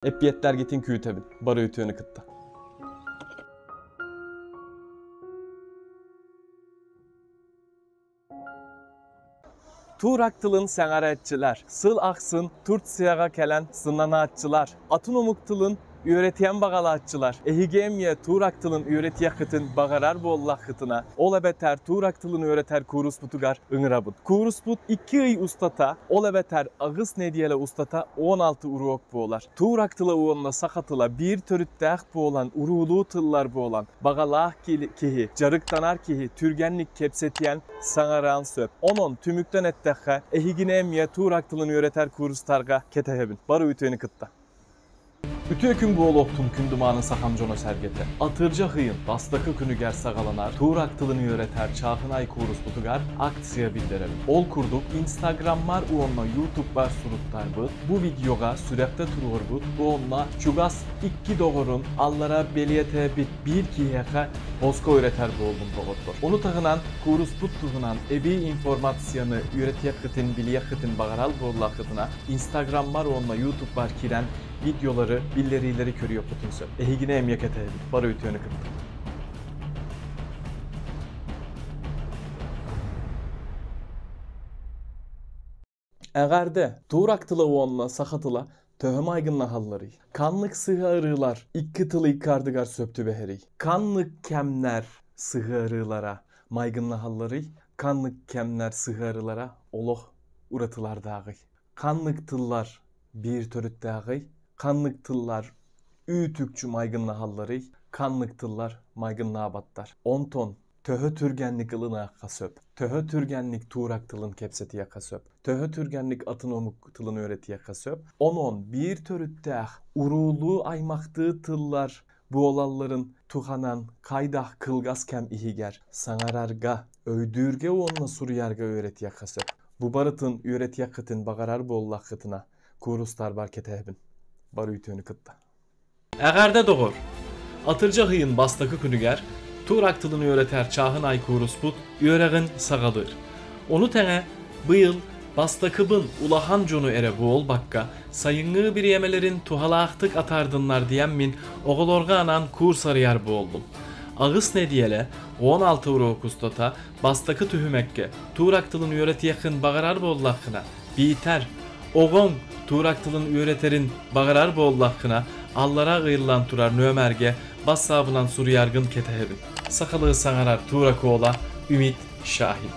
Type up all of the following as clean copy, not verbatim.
Эппиэттэргитин күүтэбин, бары үтүөнү кытта. Турак тылын сэҥээрээччилэр, сыл ахсын Турцияҕа кэлэн сыннанааччылар, атын омук тылын үөрэтиэн баҕалааччылар, эһиги эмиэ турак тылын үөрэтиэххитин баҕарар буоллаххытына, ол эбэтэр турак тылын үөрэтэр кууруспутугар ыҥырабыт. Кууруспут 2 ый устата, ол эбэтэр 8 нэдиэлэ устата 16 уруок буолар. Турак тыла уонна саха тыла биир төрүттээх буолан, уруулуу тыллар буолан, баҕалаах киһи, дьарыктанар киһи түргэнник кэпсэтиэн, саҥарыан сөп. Онон түмүктэн эттэххэ, эһигини эмиэ турак тылын үөрэтэр куурустарга кэтэһэбин. Бары үтүөнү кытта. Үтүө күн буолуохтун күндү-мааны сахам дьоно сэргэтэ. Атырдьах ыйын бастакы күнүгэр саҕаланар турак тылын үөрэтэр чааһынай кууруспутугар акция биллэрэбит. Ол курдук Инстаграммар уонна Ютубпар суруттарбыт, бу видеоҕа сүрэхтэ туруорбут уонна чугас икки доҕорун аллара бэлиэтээбит биир киһиэхэ босхо үөрэтэр буоллум доҕоттор. Ону таһынан кууруспут туһунан эбии информацияны үөрэтиэххитин, билиэххитин баҕарар буоллаххытына Инстаграммар уонна Ютубпар киирэн видеолары, биллэриилэри көрүөххүтүн сөп. Эһигини эмиэ кэтэһэбит. Бары үтүөнү кытта. Эҕэрдэ! Турак тыла уонна саха тыла төһө майгыннаһалларый? Ханнык сыһыарыылар икки тыл икки ардыгар сөп түбэһэрий? Ханнык кэмнэр сыһыарыылара майгыннаһалларый? Ханнык кэмнэр сыһыарыылара олох уратылардааҕый? Ханнык тыллар биир төрүттээҕий? Ханнык тыллар үүт-үкчү майгыннаһалларый? Ханнык тыллар майгыннаабаттар? Онтон төһө түргэнник ылыныахха сөп? Төһө түргэнник туурак тылын кэпсэтиэххэ сөп? Төһө түргэнник атын омук тылын үөрэтиэххэ сөп? Онон биир төрүттээх уруулуу аймахтыы тыллар буолалларын туһанан хайдах кылгас кэм иһигэр саҥарарга, өйдүүргэ уонна суруйарга үөрэтиэххэ сөп. Бу барытын үөрэтиэххитин баҕарар буоллаххытына, куурустарбар кэтэһэбин. Бары үтүөнү кытта. Эҕэрдэ доҕор! Атырдьах ыйын бастакы күнүгэр турак тылын үөрэтэр чааһынай кууруспут үөрэҕин саҕалыыр. Ону тэҥэ быйыл бастакыбын улахан дьону эрэ буолбакка, сайыҥҥы бириэмэлэрин туһалаахтык атаардыннар диэммин оҕолорго анаан курс арыйар буоллум. 8 нэдиэлэ 16 уруок устата бастакы түһүмэккэ турак тылын үөрэтиэххин баҕарар буоллаххына, биитэр оҕоҥ турак тылын үөрэтэрин баҕарар буоллаххына, аллара ыйыллан турар нүөмэргэ бассаабынан суруйаргын кэтэһэбин. Сахалыы саҥарар турак уола Үмит Шахин.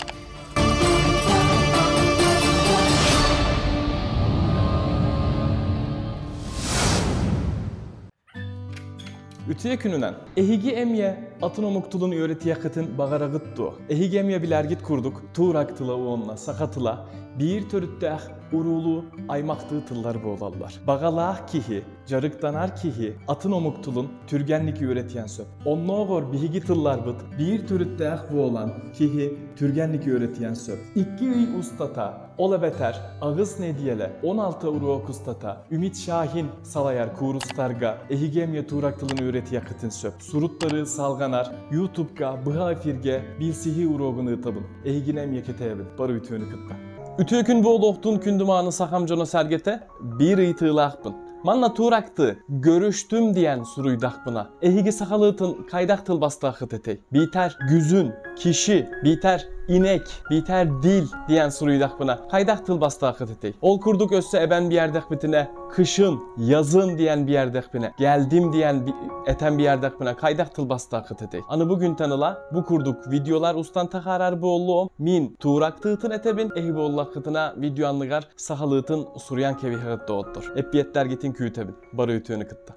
Үтүө күнүнэн! Эһиги эмиэ атын омук тылын үөрэтиэххитин баҕараҕыт дуо? Эһиги эмиэ билэргит курдук турак тыла уонна саха тыла биир төрүттээх уруулуу аймахтыы тыллар буолаллар. Баҕалаах киһи, дьарыктанар киһи атын омук тылын түргэнник үөрэтиэн сөп. Оннооҕор биһиги тылларбыт биир төрүттээх буолан киһи түргэнник үөрэтиэн сөп. 2 ый устата Ол эбэтэр 8 нэдиэлэ 16 уруок устата Үмит Шахин салайар куурустарга эһиги эмиэ туурак тылын үөрэтиэххитин сөп. Суруттары салҕанар Ютубка быһа эфиргэ билсиһии уруогун ыытабын. Эһигини эмиэ кэтэһэбин. Бары үтүөнү кытта. Үтүө күн буолуохтун күндү-мааны сахам дьоно сэргэтэ биир ыйытыылаахпын. Манна тууракты көрүштүм диэн суруйдахпына, эһиги сахалыытын хайдах тылбастааххыт этэй? Биитэр күзүн, киши, биитэр инек, биитэр дил диэн суруйдахпына, хайдах тылбастааххыт этэй? Ол курдук өссө эбэн биэрдэхпитинэ, кышын, язын диэн биэрдэхпинэ, geldim диэн этэн биэрдэхпинэ, хайдах тылбастааххыт этэй? Аны бу күнтэн ыла бу курдук видеолар устан таһаарар буоллуом. Мин туурактыытын этэбин, эһи буоллаххытына видео анныгар сахалыытын суруйан кэбиһэҕит доҕоттор. Эппиэттэргитин күүтэбин. Бары үтүөнү кытта.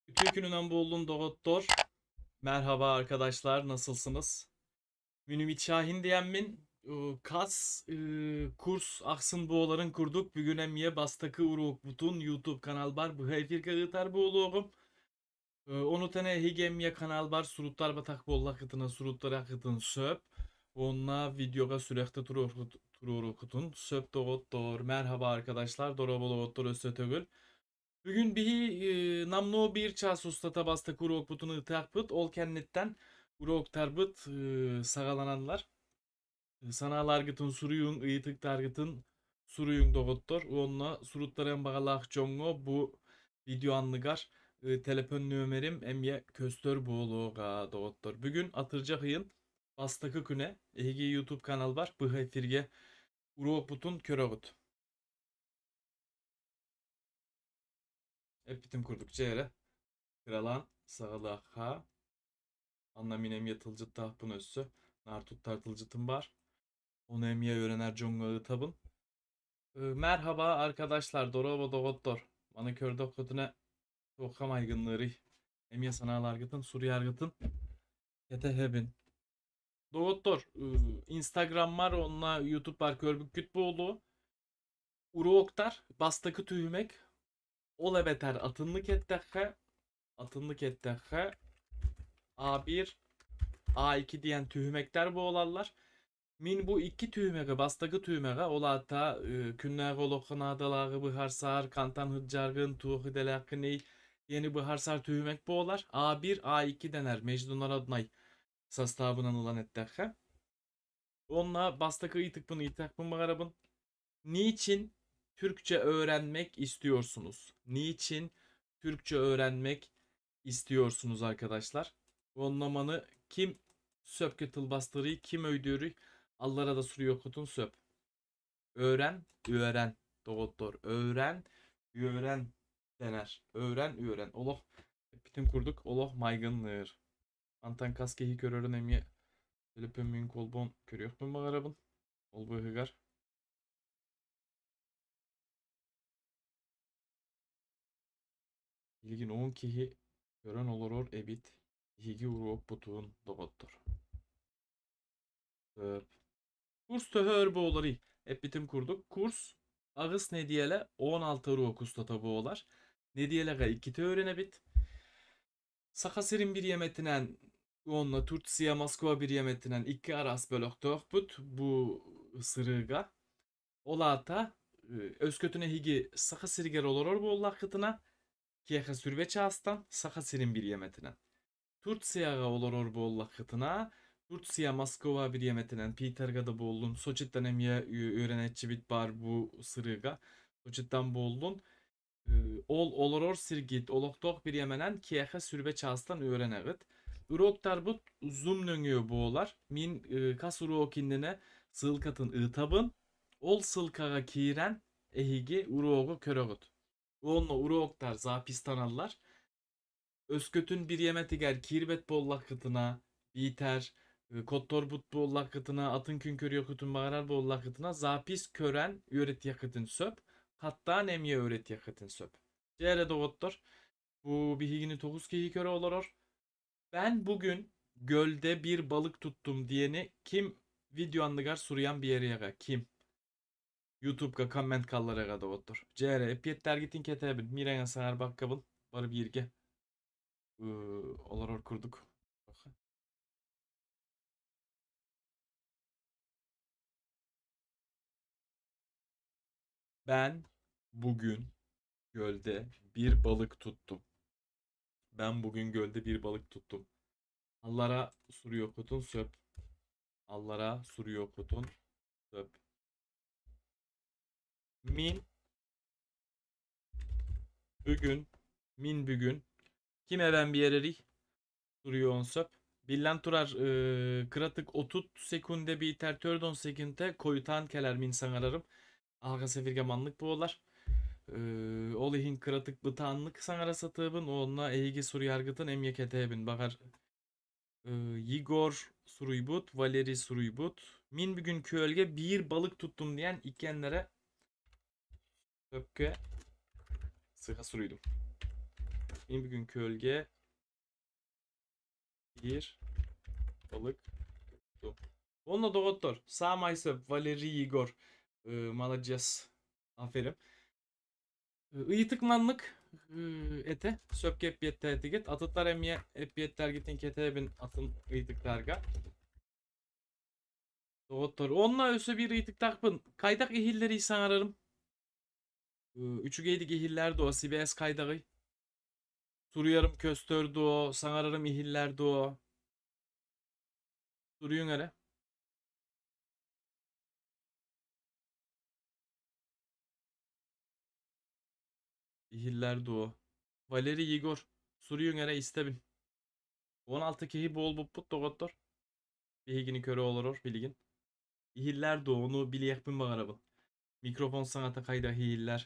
Үтүө күнүнэн буоллун доҕоттор. Merhaba arkadaşlar, nasılsınız? Мин Ümit Şahin диэммин хас курс ахсын буоларын курдук бүгүн эмиэ бастакы уруокпутун YouTube каналбар быһа эфиргэ ыытар буолуоҕум. Ону тэҥэ эһиги эмиэ каналбар суруттарбатах буоллаххытына суруттарыаххытын сөп. Уонна видеоға сүрэхтэ туруорукутун сөп доҕоттор. Merhaba arkadaşlar, дорооболоҕоттор өссө төгүл. Бүгүн биһи намноо биир час устата бастакы уруокпутун ыытыахпыт. Ол кэнниттэн уруоктарбыт саҕаланаллар. Санааларгытын суруйуҥ, ыйытыктаргытын суруйуҥ доҕоттор. Уонна суруттарыан баҕалаах дьоҥҥо бу видео анныгар телефон нөмерим эмиэ көстөр буолуоҕа доҕоттор. Бүгүн атырдьах ыйын бастакы күнэ. Эһиги YouTube каналбар быһа эфиргэ уруокпутун көрөҕүт. Эппитим курдук дьэ эрэ кыралаан саҕалыахха. Анна мин эмиэ тылдьыттаахпын өссө. Наар туттар тылдьытым баар. Ону эмиэ öğrener дьоҥҥо ыытабын. Merhaba arkadaşlar, дорообо доҕоттор. Маны көрдөххүтүнэ туохха майгынныырый? Эмиэ санааларгытын суруйаргытын кэтэһэбин. Доҕоттор, Instagramмар уонна YouTube'бар көрбүккүт буолуо. Уруоктар бастакы түһүмэк ол эбэтэр атыннык эттэххэ A1, A2 диэн түһүмэктэр буолаллар. Мин бу икки түһүмэҕи, бастакы түһүмэҕэ, ол аата күннээҕи олоххо наадалааҕы быһаарсаар, хантан сылдьаргын, туох идэлээххиний диэни быһаарсар түһүмэк буолар. A1, A2 дэнэр международнай составынан ылан эттэххэ. Онно бастакы ыйытыкпын ыйытыахпын баҕарабын. Niçin Türkçe öğrenmek istiyorsunuz? Niçin Türkçe öğrenmek istiyorsunuz arkadaşlar? Онно маны ким сөпкө тылбаастыырый, ким өйдүүрүй, аллара да суруйуоххутун сөп. Öğren, öğren. Доҕоттор. Öğren, öğren дэнэр. Öğren, öğren. Олох эппитим курдук, олох майгынныыр. Мантан хас киһи көрөрүн эмиэ төлөпүөммүн холбоон көрүөхпүн баҕарабын. Ол быыһыгар. Билигин 10 киһи көрөн олорор эбит. Биһиги уруокпутун доҕоттор. Сөп. Курс төһө өр буоларый? Эппитим курдук, курс аҕыс нэдиэлэ 16 уруок устата буолар. Нэдиэлэҕэ иккитэ үөрэнэбит. Саха сирин бириэмэтинэн уонна Турция, Москва бириэмэтинэн икки араас бөлөхтөөхпүт бу сырыыга. Ол аата өскөтүн эһиги Саха сиригэр олорор буоллаххытына, киэхэ сүүрбэ чаастан Саха сирин бириэмэтинэн. Турцияҕа олорор буоллаххытына, Турция, Москва бириэмэтинэн Питерга да буоллун, Сочиттан эмиэ үөрэнээччибит баар бу сырыыга. Сочиттан буоллун, ол олорор сиргит олохтоох бириэмэнэн киэхэ сүүрбэ чаастан үөрэнэҕит. Уруоктарбыт Zoom нөҥүө буолар. Мин хас уруок иннинэ ссылкатын ыытабын. Ол ссылкаҕа киирэн эһиги уруогу көрөҕүт. Уонна уруоктар запистаналлар. Өскөтүн бириэмэтигэр киирбэт буоллаххытына, биитэр хотторбут буоллаххытына, атын күн көрүөххүтүн баҕарар буоллаххытына, запись көрөн үөрэтиэххитин сөп. Хаттаан эмиэ үөрэтиэххитин сөп. Дьэ эрэ доҕоттор, бу биһигини 9 киһи көрө олорор. Ben bugün gölde bir balık tuttum диэни ким видео анныгар суруйан биэриэҕэ? Ким? YouTube'га коммент хаалларыаҕа доҕоттор. Дьэ эрэ эппиэттэргитин кэтэһэбин. Мирэҥэ саҥарбаккабын. Бары бииргэ. Олорор курдук. Ben bugün gölde bir balık tuttum. Ben bugün gölde bir balık tuttum. Аллара суруйуоххутун сөп. Аллара суруйуоххутун сөп. Мин бүгүн, мин бүгүн ким эбэн биэрэрий? Суруйуон сөп. Биллэн турар кыратык 30 секунда биитэр 4 секунда хойутаан кэлэр мин саҥарарым. Аһаҕас эфиргэ маннык буолар. Ол иһин кыратык бытааннык саҥара сатыыбын, уонна эһиги суруйаргытын эмиэ кэтэһэбин. Баҕар Егор суруйбут, Валерий суруйбут. Мин бүгүн күөлгэ биир балык туттум диэн иккиэннэрэ сөпкө сыыһа суруйдум. Мин бүгүн күөлгэ биир балык туттум. Онно доҕоттор, саамай сөп Валерий Егор. Молодец. Aferin. Ыйытык маннык этэ. Сөпкө эппиэттээтигит. Атыттар эмиэ эппиэттэргитин кэтэһэбин атын ыйытыктарга. Доҕоттор, онно өссө биир ыйытыктаахпын. Хайдах иһиллэрий саҥарарым? Үчүгэйдик иһиллэр дуо, сибээс хайдаҕый? Суруйарым көстөр дуо, саҥарарым иһиллэр дуо? Суруйуҥ эрэ. Иһиллэр дуо? Валерий Егор, суруйуҥ эрэ истэбин. 16 киһи буолбуппут доҕоттор. Биһигини көрө олорор билигин. Иһиллэр дуо? Ону билиэхпин баҕарабын. Mikrofon саҥата хайдах иһиллэр?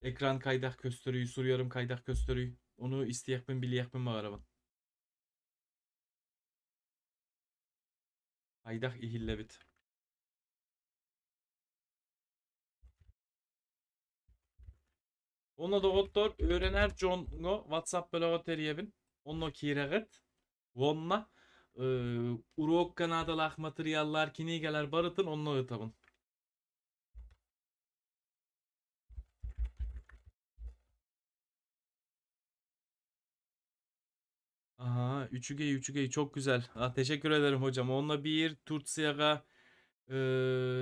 Экран хайдах көстөрүй? Суруйарым хайдах көстөрүй? Ону истиэхпин, билиэхпин баҕарабын. Хайдах иһиллэбит? Онно доҕоттор, үөрэнэр дьоҥҥо WhatsApp бөлөҕө тэрийэбин. Онно киирэҕит. Уонна уруокка наадалаах матырыйааллар, кинигэлэр барытын онно ыытабын. Aha, үчүгэй, үчүгэй, çok güzel. Ah, teşekkür ederim hocam. Онно биир Турцияҕа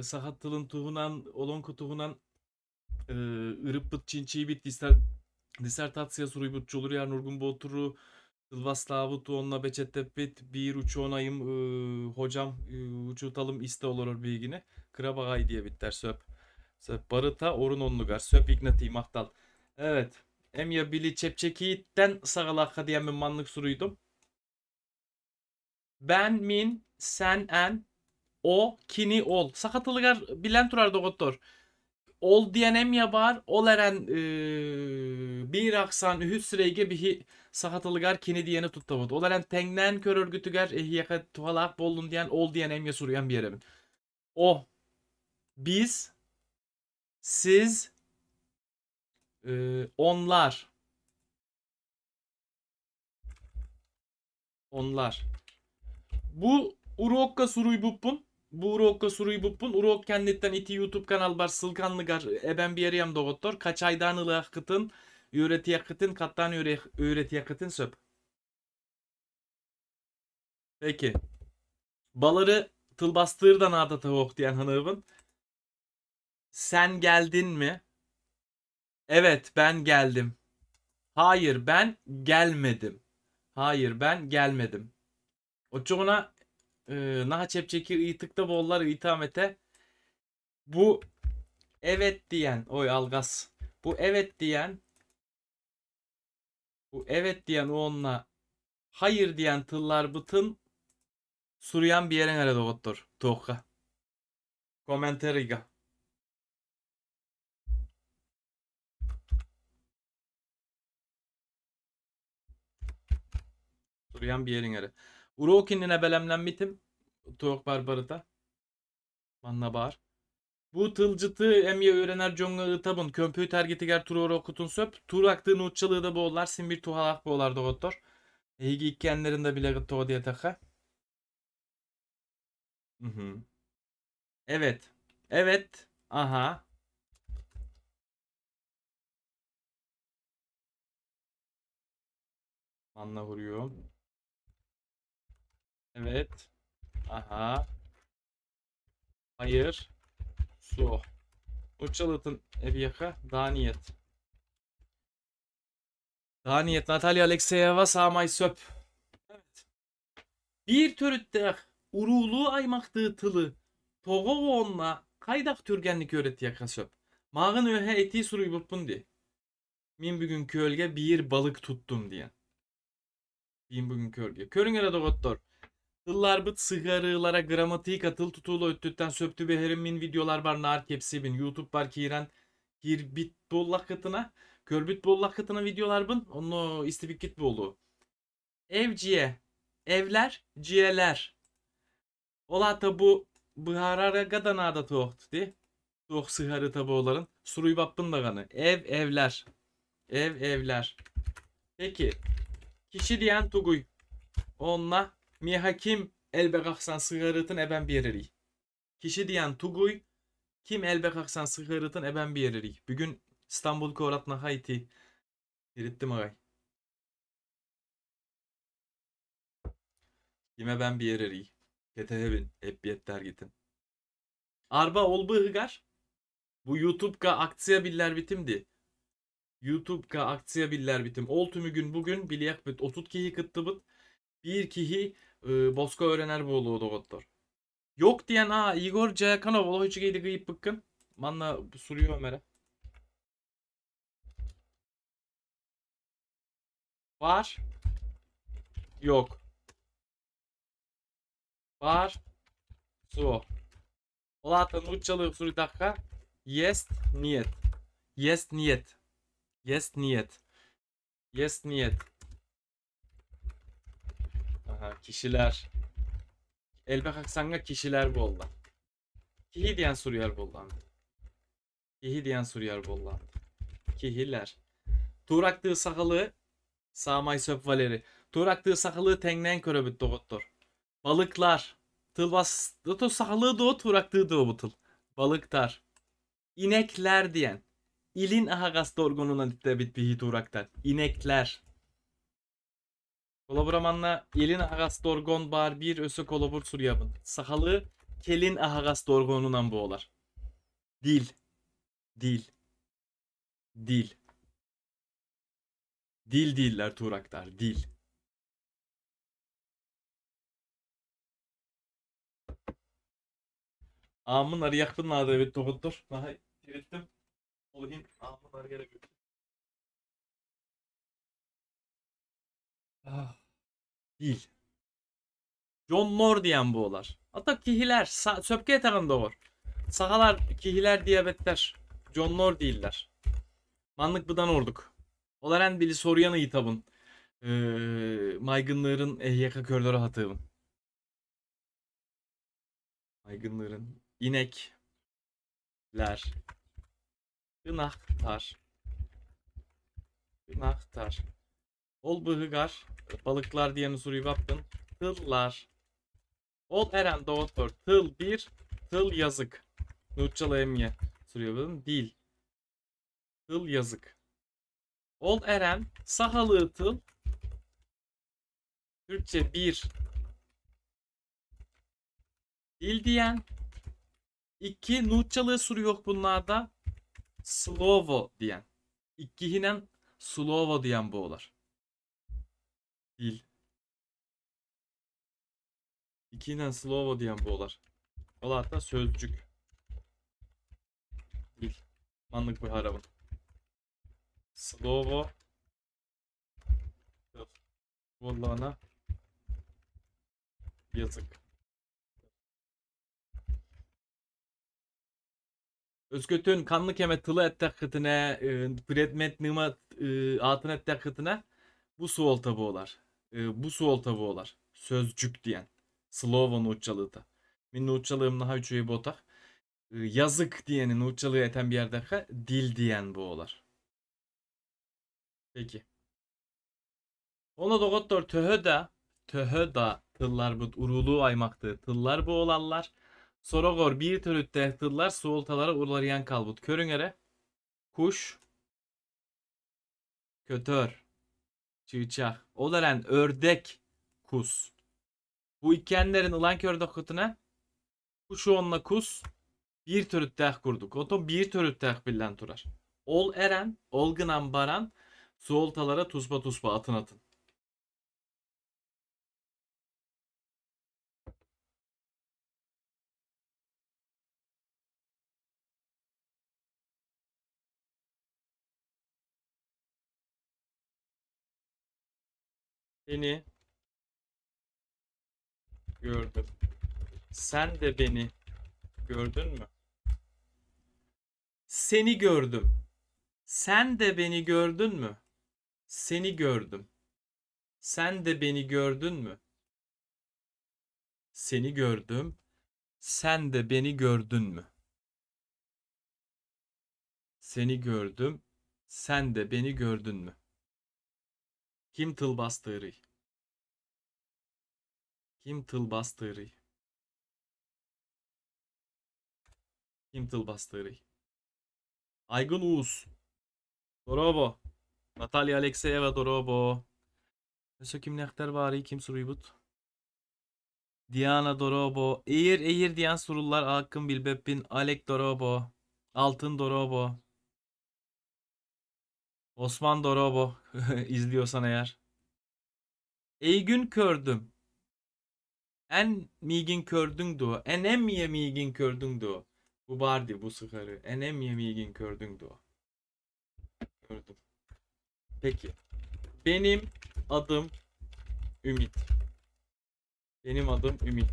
саха тылын туһунан, олоҥхо туһунан ырыппыт чинчийбит диссертация суруйбут Дьулуруйар Нургун Боотуру тылбаастаабыт уонна бэчэттэппит биир учуонайым hocam, учууталым истэ олорор биһигини. Кыра баҕай диэбиттэр сөп. Сөп. Барыта орун оннугар. Сөп Игнатий махтал. Evet. Эмиэ били чэпчэкииттэн саҕалаахха диэммин маннык суруйдум. Бэн, мин, сэн, эн, о, кини, ол. Саха тылыгар билэн турар доҕоттор. Ол диэн эмиэ баар, ол эрэн биир ахсаан үһүс сирэйгэ биһи саха тылыгар кини диэни туттабыт. Ол эрэн тэҥнээн көрөргүтүгэр эһиэхэ туһалаах буоллун диэн ол диэн эмиэ суруйан биэрэбин. О, biz, siz, onlar. Onlar. Бу уруокка суруйбуппун. Бу уруокка суруйбуппун. Уруок кэнниттэн ити YouTube каналбар ссылканныгар эбэн биэриэм доҕоттор. Хачайдаан ылыаххытын, үөрэтиэххитин, хаттаан үөрэтиэххитин сөп. Peki. Балары тылбастыыр да наадата суох диэн саныыбын. Sen geldin mi? Evet, ben geldim. Hayır, ben gelmedim. Hayır, ben gelmedim. Оччоҕуна наһаа чэпчэки ыйытыкта буоллар ыйытаам этэ. Бу evet диэн, ой алҕас. Бу evet диэн, бу evet диэн уонна hayır диэн тылларбытын суруйан биэриҥ эрэ доҕоттор туохха. Комментарийга. Суруйан биэриҥ эрэ. Уруок иннинэ бэлэмнэммитим. Туох бар барыта. Манна баар. Бу тылдьыты эмиэ үөрэнэр дьоҥҥо ыытабын. Көмпүүтэргитигэр туруоруоххутун сөп. Туурактыы нууччалыы да буоллар, син биир туһалаах буолар доҕоттор. Эһиги иккиэннэрин да билэҕит тоҕо диэтэххэ. Мгм. Evet. Evet. Aha. Манна суруйуом. Evet. Aha. Hayır. Суох. Нууччалыытын эбиэхэ да нет. Да нет. Наталья Алексеева саамай сөп. Evet. Биир төрүттээх уруулуу аймахтыы тылы тоҕо уонна хайдах түргэнник үөрэтиэххэ сөп? Мааҕын үөһэ этии суруйбуппун дии. Мин бүгүн күөлгэ биир балык туттум диэн. Мин бүгүн күөлгэ. Көрүҥ эрэ доҕоттор. Тылларбыт сыһыарыылара грамматика тыл тутула өттүттэн сөп түбэһэрин мин видеоларбар наар кэпсиибин. YouTube-бар киирэн киирбит буоллаххытына, көрбүт буоллаххытына видеоларбын, онно истибиккит буолуо. Эв дьиэ, эвлэр, дьиэлэр. Ол аата бу быһаарарга да наада туох дии. Туох сыһыарыыта буоларын суруйбаппын даҕаны. Эв, эвлэр. Эв, эвлэр. Peki, киһи диэн тугуй? Онно миэхэ ким элбэх ахсаан сыһыарыытын эбэн биэрэрий? Киһи диэн тугуй? Ким элбэх ахсаан сыһыарыытын эбэн биэрэрий? Бүгүн Стамбул куорат наһаа итии. Ириттим аҕай. Ким эбэн биэрэрий? Кэтэһэбин, эппиэттэргитин. Арба ол быыһыгар бу YouTube'га акция биллэрбитим дии. YouTube'га акция биллэрбитим. Ол түмүгүн бүгүн билиэхпит. 30 киһи кыттыбыт. Биир киһи босхо үөрэнэр буолуо доҕоттор. Yok диэн а Егор Дьяконов олох үчүгэйдик ыйыппыккын. Манна суруйуом эрэ. Var. Yok. Var. Суох. Ол аата нууччалыы суруйдахха есть нет. Есть нет. Есть нет. Есть нет. Aha, kişiler. Элбэх ахсааҥҥа кишилэр буолла. Киһи диэн суруйар буоллаҕым. Киһи диэн суруйар буоллаҕым. Киһилэр. Туурактыы сахалыы саамай сөп Валерий. Туурактыы сахалыы тэҥнээн көрөбүт доҕоттор. Балыклар. Тылбас сахалыы дуо туурактыы дуо бу тыл. Балыктар. Инеклэр диэн. Илин аһаҕас дорҕоонунан этэбит биһи туурактар. Инеклэр. Холобура манна илин аһаҕас дорҕоон баар биир өссө холобур суруйабын. Сахалыы кэлин аһаҕас дорҕоонунан буолар. Дил. Дил. Dil. Dil дииллэр туурактар. Dil. Ааммын арыйахпын наада эбит доҕоттор. Наһаа тириттим. Ол иһин ааммын арыйар эбит. Dil. Дьоннор диэн буолар. Ата киһилэр сөпкө этэҕин доҕор. Сахалар киһилэр диэбэттэр. Дьоннор дииллэр. Маннык быдан ордук. Ол эрэн били соруйан ыйытабын. Майгынныырын эһиэхэ көрдөрө сатыыбын. Майгынныырын. Инеклэр. Ынахтар. Ынахтар. Ол быыһыгар балыклар диэни суруйбаппын. Тыллар. Ол эрэн доҕоттор тыл биир, тыл язык. Нууччалыы эмиэ суруйабын. Dil. Тыл язык. Ол эрэн сахалыы тыл Türkçe bir dil диэн икки нууччалыы суруйуох bunlarda слово диэн. Иккиһинэн слово диэн буолар. Dil. Иккиһинэн слово диэн буолар. Ол аата sözcük. Dil. Маннык быһаарабын. Слово буоллаҕына язык. Өскөтүн ханнык эмэ тылы эттэххитинэ, предмет ныма аатын эттэххитинэ бу суолта буолар. Бу суолта буолар. Sözcük диэн. Слово нууччалыыта. Мин нууччалыым наһаа үчүгэй буотах. Язык диэни нууччалыы этэн биэрдэххэ dil диэн буолар. Peki. Онно доҕоттор төһө да тылларбыт уруулуу аймахтыы тыллар буолаллар. Сороҕор биир төрүттээх тыллар суолталара уларыйан хаалбыт. Көрүҥ эрэ. Куш, көтөр, чыычаах. Ол эрэн өрдек кус. Бу иккиэннэрин ылан көрдөххүтүнэ куш уонна кус биир төрүттээх курдук. Оттон биир төрүттээх биллэн турар. Ол эрэн, ол гынан баран суолталара туспа-туспа атын-атын. Seni gördüm. Sen de beni gördün mü? Seni gördüm. Sen de beni gördün mü? Seni gördüm. Sen de beni gördün mü? Seni gördüm. Sen de beni gördün mü? Seni gördüm. Sen de beni gördün mü? Ким тылбаастыырый? Ким тылбаастыырый? Ким тылбаастыырый? Айгын Уус. Дорообо. Наталья Алексеева дорообо. Өссө кимнээхтэр баарый ким суруйбут? Diana дорообо. Эйир эйир диэн суруллар ааккын билбэппин. Алек дорообо. Алтын дорообо. Osman дорообо. İzliyorsan eğer. Эйигин көрдүм. Эн миигин көрдүҥ дуо. Эн эмиэ миигин көрдүҥ дуо. Бу баар дии бу сыһыарыы. Эн эмиэ миигин көрдүҥ дуо. Gördüm. Peki. Benim adım Ümit. Benim adım Ümit.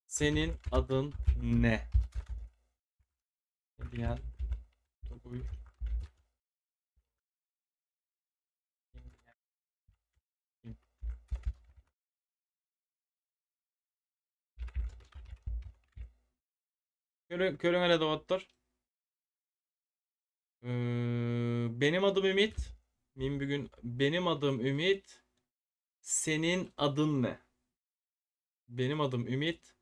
Senin adın ne? Diyen tuguy. Көрүҥ эрэ доҕоттор. Benim adım Ümit. Min bugün benim adım Ümit. Senin adın ne? Benim adım Ümit.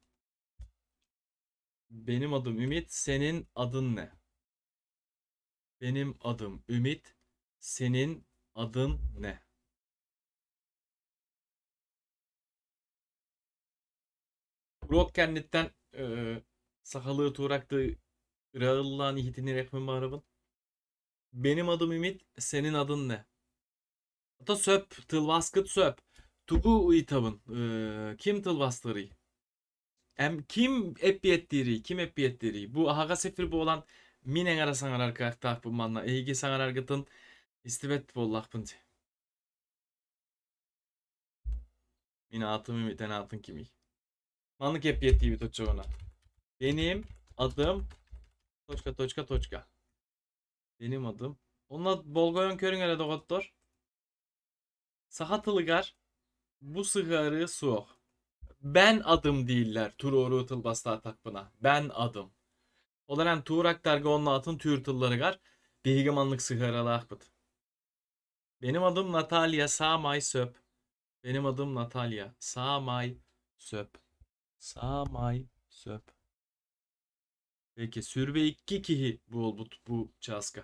Benim adım Ümit. Senin adın ne? Benim adım Ümit. Senin adın ne? Урок кэнниттэн сахалыы тууракты ырыалаан иһитиннэриэхпин баҕарабын. Benim adım Ümit, senin adın ne? Ата сөп, тылбааскыт сөп. Тугу ыйытабын? Ким тылбаастыырый? Ким эппиэттиирий? Ким эппиэттиирий? Бу аһаҕас эфир буолан мин эҥэрэ саҥарар кыахтаахпын манна. Эһиги саҥараргытын истибэт буоллахпын дии. Мин аатым Ümit, эн аатыҥ кимий? Маннык эппиэттиибит оччоҕуна. Benim adım точка точка точка. Benim adım. Онно болҕойон көрүҥ эрэ доҕоттор. Саха тылыгар бу сыһыарыы суох. Ben adım дииллэр туруору тылбаастаатахпына. Ben adım. Ол эрэн туурактарга уонна атын түүр тылларыгар биһиги маннык сыһыарыылаахпыт. Benim adım Natalya саамай сөп. Benim adım Natalya. Саамай сөп. Саамай сөп. Peki сүүрбэ икки киһи буолбут бу чааска.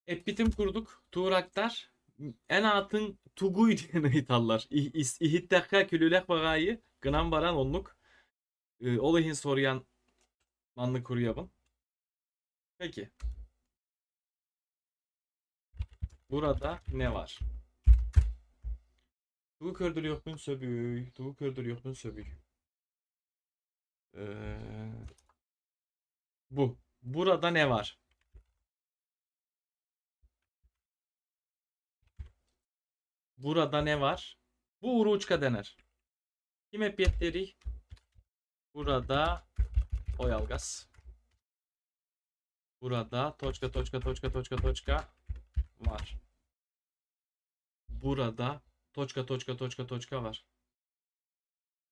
Эппитим курдук туурактар эн аатыҥ тугуй диэн ыйыталлар. Иһиттэххэ күлүүлээх баҕайы гынан баран оннук. Ол иһин соруйан маннык суруйабын. Peki. Burada ne var? Тугу көрдөрүөхпүн сөбүй? Тугу көрдөрүөхпүн сөбүй? Bu. Burada ne var? Burada ne var? Бу уруучука дэнэр. Ким эппиэттиирий? Burada oyalgas. Burada точка точка точка точка точка var. Burada точка точка точка точка var.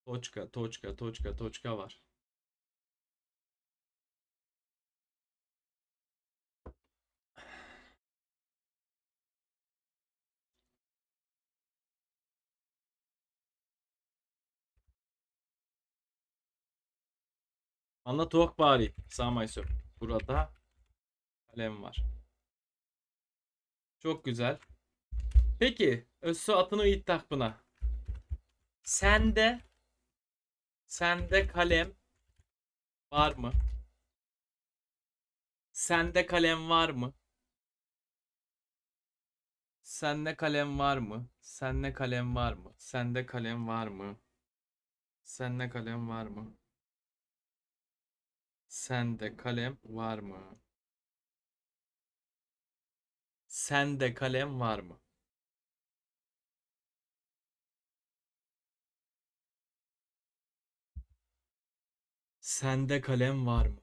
Точка точка точка точка var. Манна туох баарый. Саамай сөп. Burada kalem var. Çok güzel. Peki, өссө атыны ыйыттахпына. Sende kalem var mı? Sende kalem var mı? Sende kalem var mı? Sende kalem var mı? Sende kalem var mı? Sende kalem var mı? Sende kalem var mı? Sende kalem var mı? Sende kalem var mı?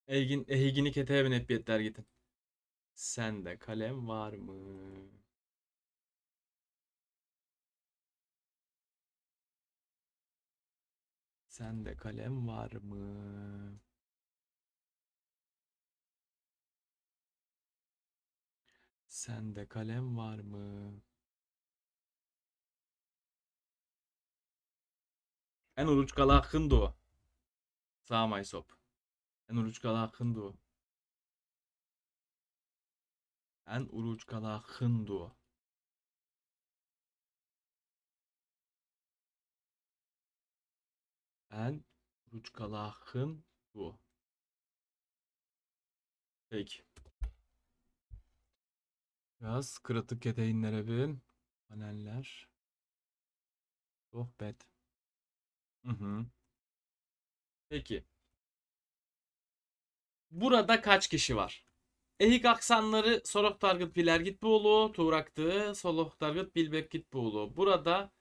Эйигин, эһигини кэтэһэбин эппиэттэргитин. Sende kalem var mı? Sende kalem var mı? Sende kalem var mı? Эн уруучукалааххын дуо? Саамай сөп. Эн уруучукалааххын дуо? Эн уруучукалааххын дуо? Эн уруучукалааххын дуо? Peki. Biraz кыратык кэтэһиннэрэбин. Paneller. Sohbet. Hı. Peki. Burada kaç kişi var? Эһик aksanları soroktargıt bilergit buğulu, tuğraktı, soloktargıt bilbekgit buğulu. Burada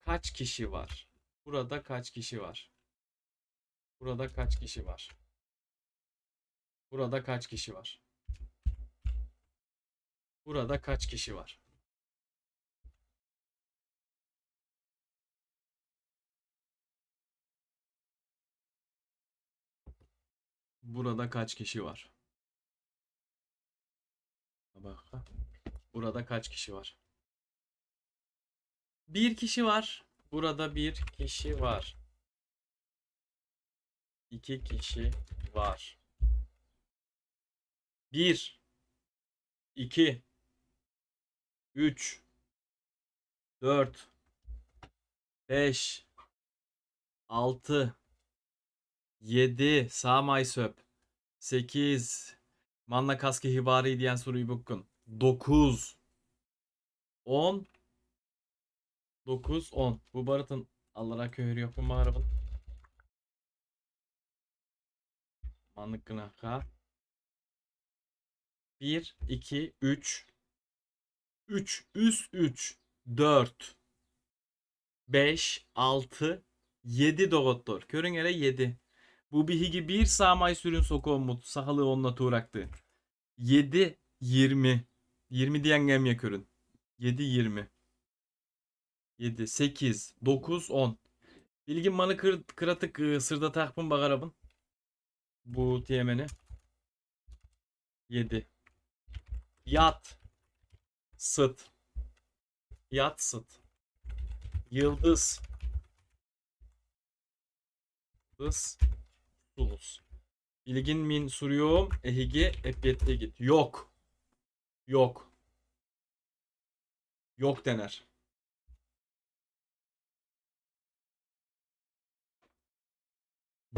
kaç kişi var? Burada kaç kişi var? Burada kaç kişi var? Burada kaç kişi var? Burada kaç kişi var? Burada kaç kişi var? Bak. Burada kaç kişi var? Bir kişi var. Burada bir kişi var. İki kişi var. 1 2 3 4 5 6 7 Samay söp 8 Manna kaskı hibari diyen soruyu bukkun 9 10 9 10 Bu baratın Allah'a köhür yok mu mağarabın? Manlık gınaka 1 2 3 3 üst 3 4 5 6 7 dogottor. Körün ere 7. Bu bihigi bir samay sürün sokomut. Sahalı onunla tuğraktı. 7 20. 20 diyen gemye körün. 7 20. 7 8 9 10. Bilgin manı kıratık sırda takpın bagarabın. Bu tiyemeni. 7. Yat. Sıt. Yat sıt. Yıldız. Yıldız. Sulus. Bilgin min suruyorum. Ehigi epyette git. Yok. Yok. Yok dener.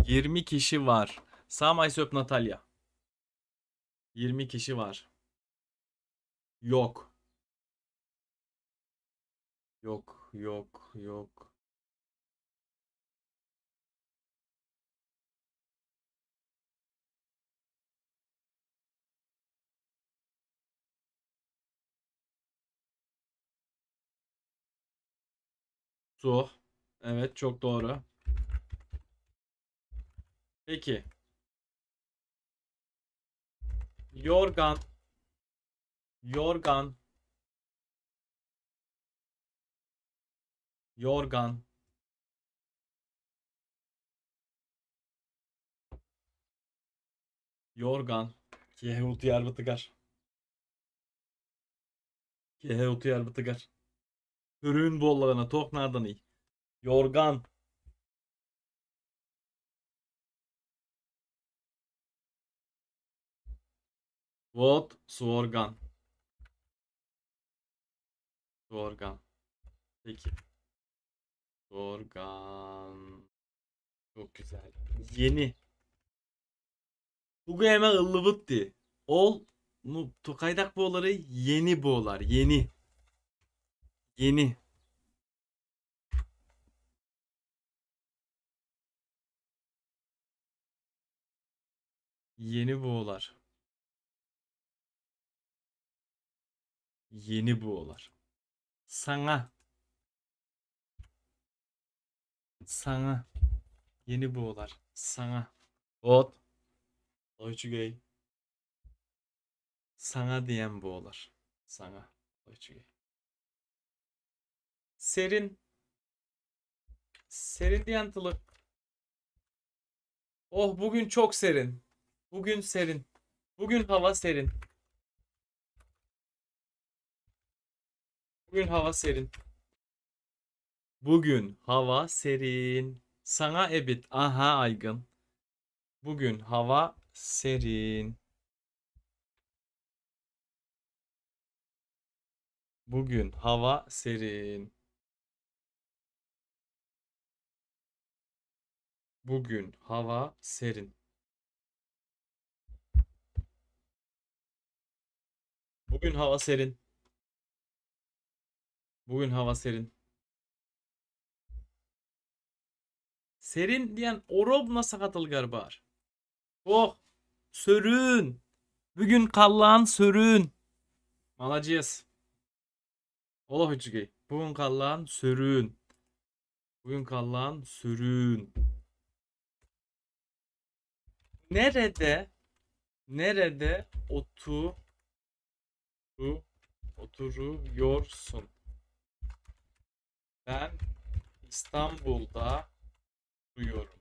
20 kişi var. Samay söp Natalya. 20 kişi var. Yok. Yok, yok, yok. Su. Evet, çok doğru. Peki. Yorgan. Yorgan. Yorgan. Yorgan. Kehut yarbatıgar. Kehut yarbatıgar. Hürün bollarına tok nereden iyi. Yorgan. Vot sorgan. Sorgan. Peki. Sorgan. Çok güzel. Yeni. Tugu hemen ıllıvıttı. Ol nu tokaydak boğları yeni boğlar. Yeni. Yeni. Yeni boğlar. Yeni boğlar. Sana. Sana. Yeni boğlar. Sana. Ot. Oyçugey. Sana diyen boğlar. Sana. Oyçugey. Serin. Serin diyen tılık. Oh bugün çok serin. Bugün serin. Bugün hava serin. Bugün hava serin. Bugün hava serin. Sana ebit. Aha aygın. Bugün hava serin. Bugün hava serin. Bugün hava serin. Bugün hava serin. Bugün hava serin. Serin diyen orobna sakatılgar bar. Oh, sörün. Бүгүн халлаан сөрүүн. Маладьыас. Олох үчүгэй. Бүгүн халлаан сөрүүн. Бүгүн халлаан сөрүүн. Nerede nerede oturuyorsun? Ben İstanbul'da oturuyorum.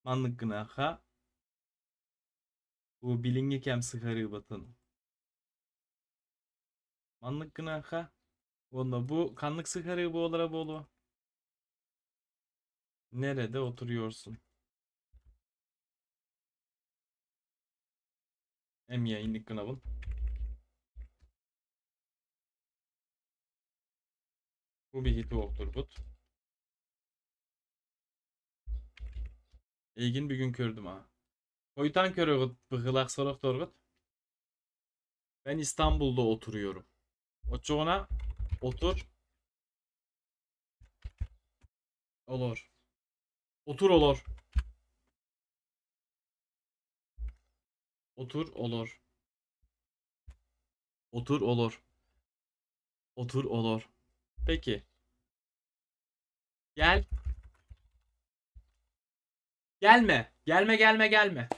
Маннык гыныахха бу билиҥҥи кэм сыһыарыыбытын. Маннык гыныахха уонна бу ханнык сыһыарыы буолара буолуо? Nerede oturuyorsun? Эмиэ инник гынабын. Бу биһи туохтурбут. Эйигин бүгүн көрдүм аа. Хойутаан көрөҕүт быһыылаах сорохторгут. Ben İstanbul'da oturuyorum. Оччоҕуна otur олор. Otur олор. Otur олор. Otur олор. Otur олор. Peki. Gel. Gelme. Gelme gelme gelme.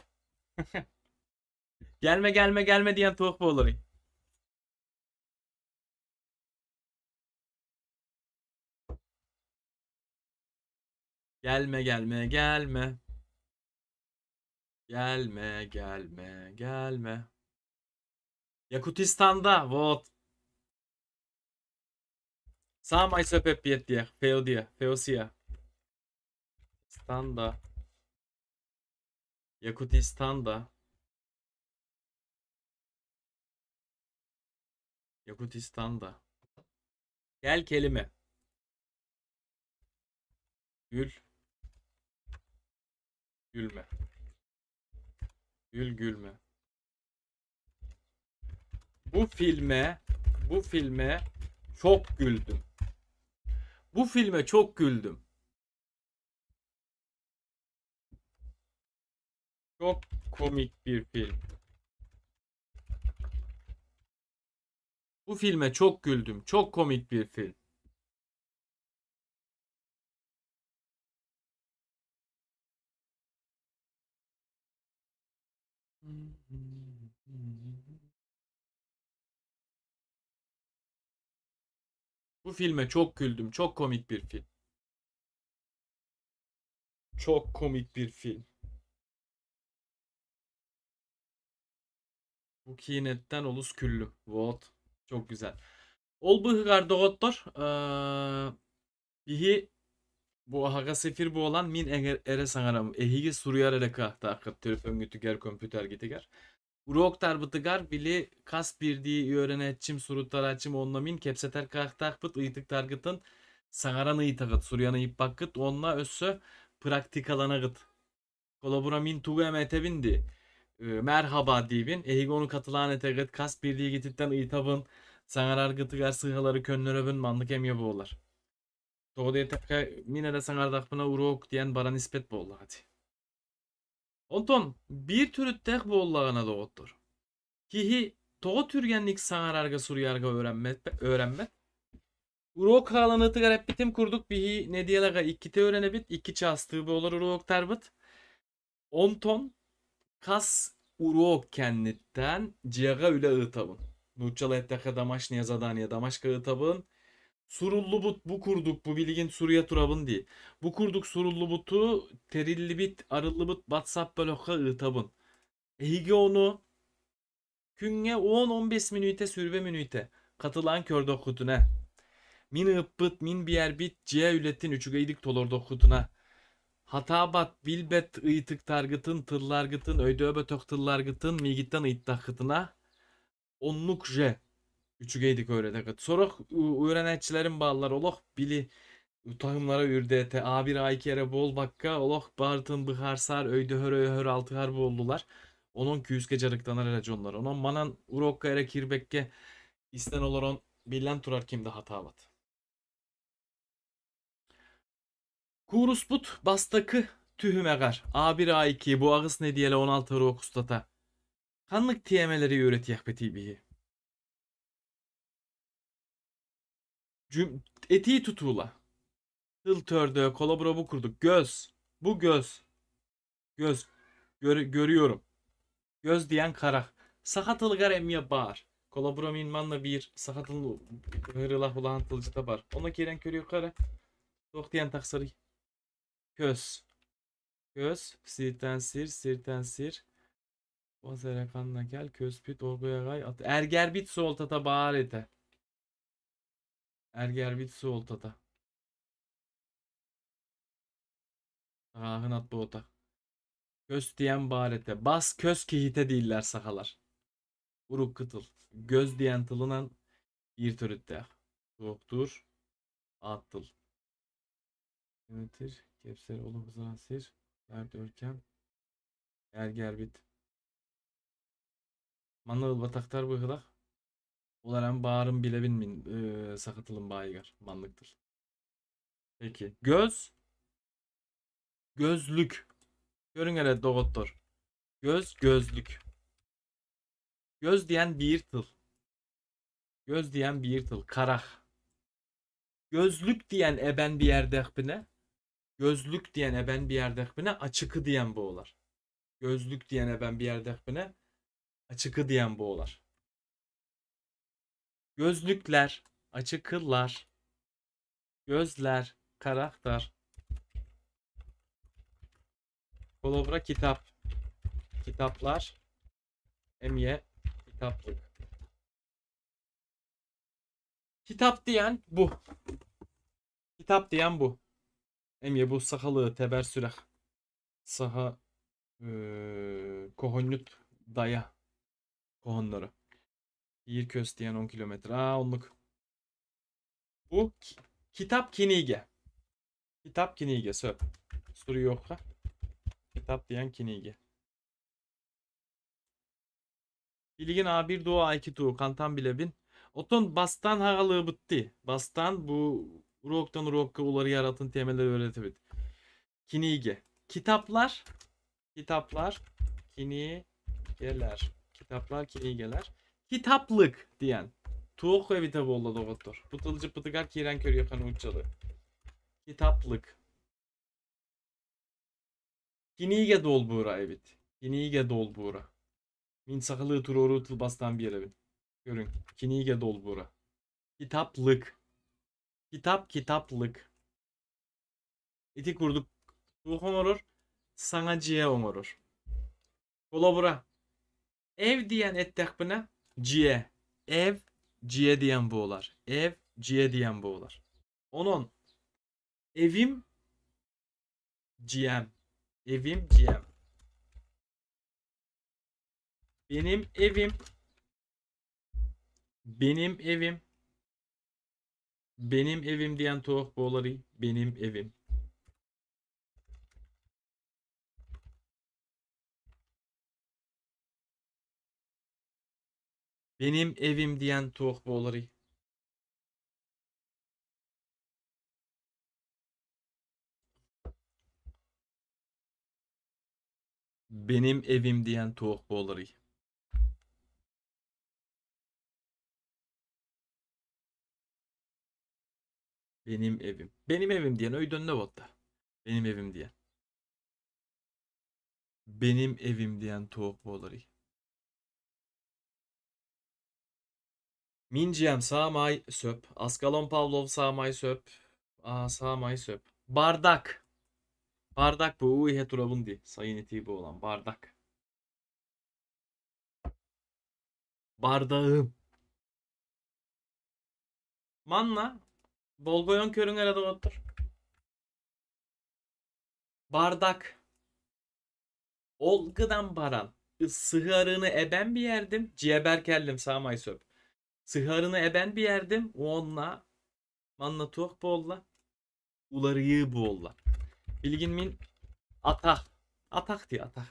Gelme gelme gelme diyen туох буоларый? Gelme gelme gelme. Gelme gelme gelme. Yakutistan'da вот. Саамай сөп эппиэт диэх. Феодия. Феосия. Standa. Yakutistan'da. Yakutistan'da. Gel kelime. Gül. Gülme. Gül gülme. Bu filme, bu filme çok güldüm. Bu filme çok güldüm. Çok komik bir film. Bu filme çok güldüm. Çok komik bir film. Bu filme çok güldüm. Çok komik bir film. Çok komik bir film. Bu киинэттэн олус күллүм. Вот. Çok güzel. Ол быыһыгар доҕоттор биһи бу аһаҕас эфир буолан мин эрэ саҥарам эһиги суруйар эрэ кыахтааххыт төлөпүөҥҥүтүгэр көмпүүтэргитигэр. Уруоктарбытыгар били хас биирдии үөрэнээччим суруттарааччым онно мин кэпсэтэр кыахтаахпыт ыйытыктаргытын саҥаран ыйытаҕыт суруйан ыйыппаккыт уонна өссө практикаланаҕыт. Холобура мин тугу эмэ этэбин дии merhaba диибин эһиги ону хатылаан этэҕит хас биирдиигититтэн ыйытабын саҥараргытыгар сыыһалары көннөрөбүн маннык эмиэ буолар. Тоҕо диэтэххэ мин эрэ саҥардахпына уруок диэн баран испэт буоллаҕа дии. Онтон биир төрүттээх буоллаҕына доҕоттор киһи тоҕо түргэнник саҥарарга суруйарга öğrenмэт öğrenмэт. Уруок хааланыытыгар эппитим курдук биһи нэдиэлэҕэ иккитэ үөрэнэбит, икки чаастыы буолар уруоктарбыт. Онтон хас уруок кэнниттэн дьиэҕэ үлэ ыытабын. Нууччалыы эттэххэ домашнее задание, домашка ыытабын. Суруллубут бу курдук бу билигин суруйа турабын дии. Бу курдук суруллубуту тэриллибит, арыллыбыт WhatsApp бөлөххө ыытабын. Эһиги ону күҥҥэ 10-15 мүнүүтэ, сүүрбэ мүнүүтэ хатылаан көрдөххүтүнэ мин ыыппыт, мин биэрбит дьиэ үлэтин үчүгэйдик толордоххутуна хатаабат, билбэт ыйытыктаргытын, тылларгытын, өйдөөбөтөх тылларгытын миигиттэн ыйыттаххытына оннук же үчүгэйдик öğreneҕит. Сорох үөрэнээччилэрим бааллар олох били таһымнара үрдээтэ А1 А2 эрэ буолбакка олох барытын быһаарсар, өйдөһөр, өйөһөр, алтыһар буоллулар. Онон күүскэ дьарыктанар эрэ дьоннор. Онон манан урокка эрэ киирбэккэ истэн олорон биллэн турар ким да хатаабат. Кууруспут бастакы түһүмэҕэр А1 А2 бу аҕыс нэдиэлэ 16 уруок устата. Ханнык тиэмэлэри үөрэтиэхпитий биһи? Этии тутуула. Тыл төрдө, холобура бу курдук. Көз. Бу көз. Көз. Görüyorum. Көз диэн харах. Саха тылыгар эмиэ баар. Холобура мин манна биир саха тылын ыҥырыылаах улахан тылдьыта бар. Ону киирэн көрүөххэ эрэ. Туох диэн тахсарый? Көз. Көз. Сиртэн сир, сиртэн сир. Оз эрэ ханна кэл, көспүт оргуйаҕай ат. Эргэрбит суолтата баар этэ. Эргэрбит суолтата. Ааһын ат буота. Көс диэн баар этэ. Бас көс киһитэ дииллэр сахалар. Урукку тыл. Көз диэн тылынан биир төрүттээх. Туохтуур аат тыл. Yönetir, kepser, olumsuz sir, dert өркем, эргэрбит. Манна ылбатахтар быһыылаах. Ол эрэн баарын билэбин мин саха тылын баайыгар маннык тыл. Peki. Göz, gözlük. Көрүҥ эрэ доҕоттор. Göz, gözlük. Göz диэн биир тыл. Göz диэн биир тыл. Харах. Gözlük диэн эбэн биэрдэхпинэ, gözlük диэн эбэн биэрдэхпинэ ачыкы диэн буолар. Gözlük диэн эбэн биэрдэхпинэ ачыкы диэн буолар. Gözlükler, ачыкылар, gözler, харахтар. Холобура kitap, kitaplar, эмиэ kitaplık. Kitap диэн бу. Kitap диэн бу. Эмиэ бу сахалыы тэбэр сүрэх. Саха хоһоонньут Дайа хоһоонноро. Биир көс диэн 10 километр. Аа, оннук. Бу kitap кинигэ. Kitap кинигэ сөп. Суруйуохха. Kitap диэн кинигэ. Билигин А1 дуу, А2 дуу хантан билэбин. Оттон бастаан саҕалыыбыт дии. Бастаан бу уроктан урокка уларыйар атын тиэмэлэри үөрэтэбит. Кинигэ. Kitaplar, kitaplar, кинигэлэр. Kitaplar, кинигэлэр. Kitaplık диэн. Туох эбитэ буолла доҕоттор. Бу тылдьыппытыгар киирэн көрүөххэ нууччалыы. Kitaplık. Кинигэ долбуура эбит. Кинигэ долбуура. Мин сахалыы туруоруу тылбаастаан биэрэбин. Көрүҥ. Кинигэ долбуура. Kitaplık. Kitap, kitaplık. Ити курдук туох оҥорор? Саҥа дьиэ оҥорор. Холобура, ev диэн эттэхпинэ дьиэ. Ev дьиэ диэн буолар. Ev дьиэ диэн буолар. Онон evim дьиэм. Evim дьиэм. Benim evim. Benim evim. Benim evim диэн туох буоларый? Benim evim. Benim evim диэн туох буоларый? Benim evim диэн туох буоларый? Benim evim. Benim evim диэн өйдөннө буолла. Benim evim диэн. Benim evim диэн туох буоларый? Мин дьиэм саамай сөп. Аскалон Павлов саамай сөп. Аа, саамай сөп. Bardak. Bardak бу уу иһэ турабын дии. Сайын итии буолан. Bardak. Bardağım. Манна болҕойон көрүҥ эрэ доҕоттор. Bardak. Ол гынан баран. Сыһыарыыны эбэн биэрдим. Дьиэбэр кэллим саамай сөп. Сыһыарыыны эбэн биэрдим. Уонна манна туох буолла? Уларыйыы буолла. Билигин мин атах. Атах дии атах.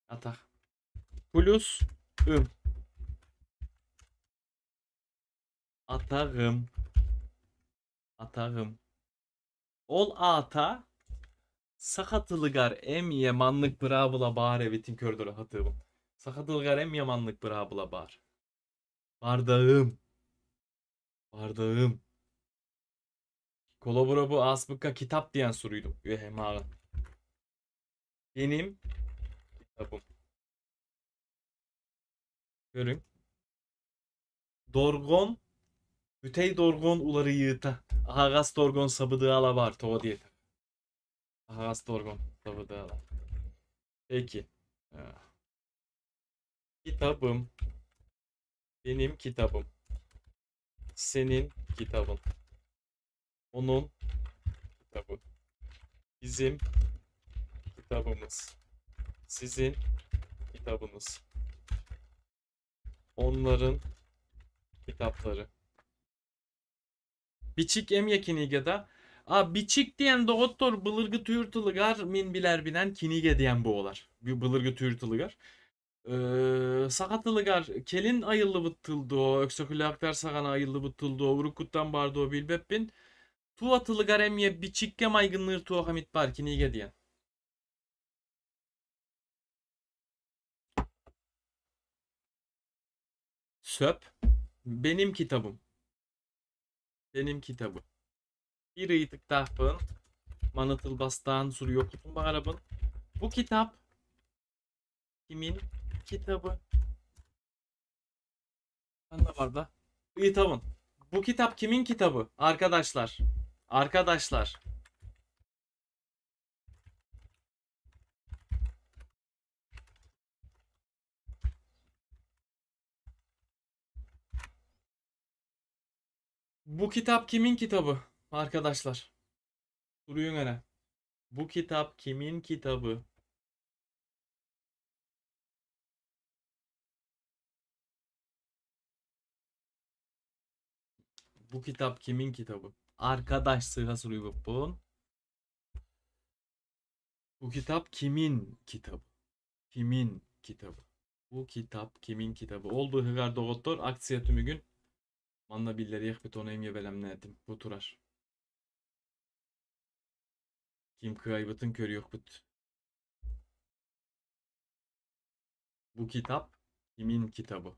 Атах. Плюс ым. Атаҕым. Атаҕым. Ол аата саха тылыгар эмиэ маннык быраабыла баар эбитин көрдөрө сатыыбын. Саха тылыгар эмиэ маннык быраабыла баар. Бардагым. Бардагым. Холобура бу ааспыкка китап диэн суруйдум үөһэ мааҕын. Benim kitabım. Көрүҥ. Дорҕоон бүтэй дорҕоон уларыйыыта. Аһаҕас дорҕоон сабыдыала баар тоҕо диэтэр. Аһаҕас дорҕоон сабыдыала. Peki. Kitabım. Benim kitabım. Senin kitabın. Onun kitabı. Bizim kitabımız. Sizin kitabınız. Onların kitapları. Бичик эмиэ кинигэ да. А бичик диэн доҕоттор былыргы түүр тылыгар мин билэрбинэн кинигэ диэн буолар. Былыргы түүр тылыгар. Саха тылыгар кэлин айыллыбыт тыл дуо, Өксөкүлээхтэр саҕана айыллыбыт тыл дуо, уруккуттан баар дуо билбэппин. Тува тылыгар эмиэ бичиккэ майгынныыр туох эмит баар кинигэ диэн. Сөп. Benim kitabım. Benim kitabım. Биир ыйытыктаахпын. Маны тылбастаан суруйуохпутун баҕарабын. Бу kitap kimin kitabı? Ханна барда? Ыйытабын. Bu kitap kimin kitabı? Arkadaşlar. Arkadaşlar. Bu kitap kimin kitabı? Arkadaşlar. Суруйуҥ эрэ. Bu kitap kimin kitabı? Bu kitap kimin kitabı? Arkadaş сыыһа суруйбуппун. Bu kitap kimin kitabı? Kimin kitabı? Bu kitap kimin kitabı? Ол быыһыгар доҕоттор акция түмүгүн манна биллэриэхпит ону эмиэ бэлэмнээтим. Бу турар. Ким кыайбытын көрүөхпүт. Bu kitap kimin kitabı?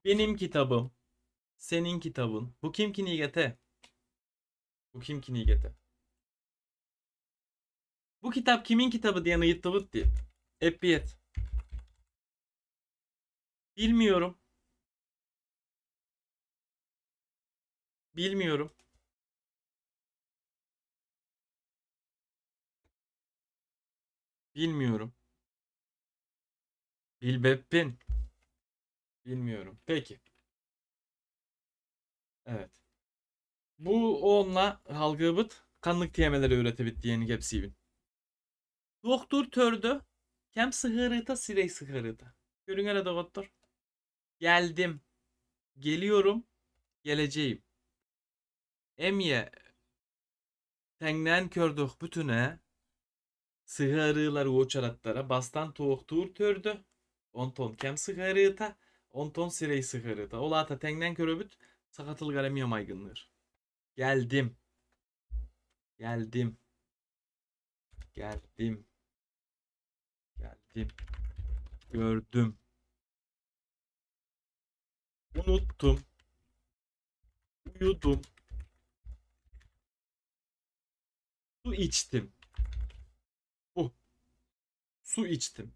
Benim kitabım. Senin kitabın. Bu ким кинигэтэ? Bu ким кинигэтэ? Bu kitap kimin kitabı диэн ыйыттыбыт дии. Эппиэт. Bilmiyorum. Bilmiyorum. Bilmiyorum. Билбэппин. Bilmiyorum. Peki. Evet. Бу онно салгыыбыт ханнык тиэмэлэри үөрэтэбит диэни кэпсиибин. Туохтуур төрдө кэм сыһыарыыта сирэй сыһыарыыта. Көрүҥ эрэ доҕоттор. Geldim. Geliyorum. Geleceğim. Эмиэ тэҥнээн көрдөхпүтүнэ сыһыарыылар уочараттара бастаан туохтуур төрдө, онтон кэм сыһыарыыта, онтон сирэй сыһыарыыта. Ол аата тэҥнээн көрөбүт саха тылыгар эмиэ майгынныыр. Geldim. Geldim. Geldim. Geldim. Gördüm. Unuttum. Uyudum. Su içtim. Bu. Su içtim.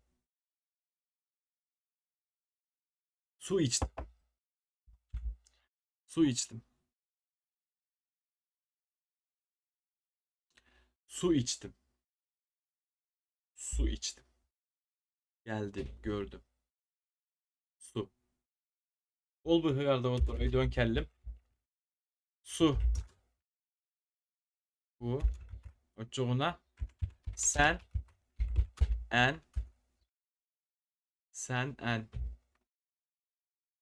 Su içtim. Su içtim. Su içtim. Su içtim. Geldim, gördüm. Su. Ол быыһыгар доҕоттор өйдөөн кэллим. Su. Бу. Оччоҕуна sen en sen en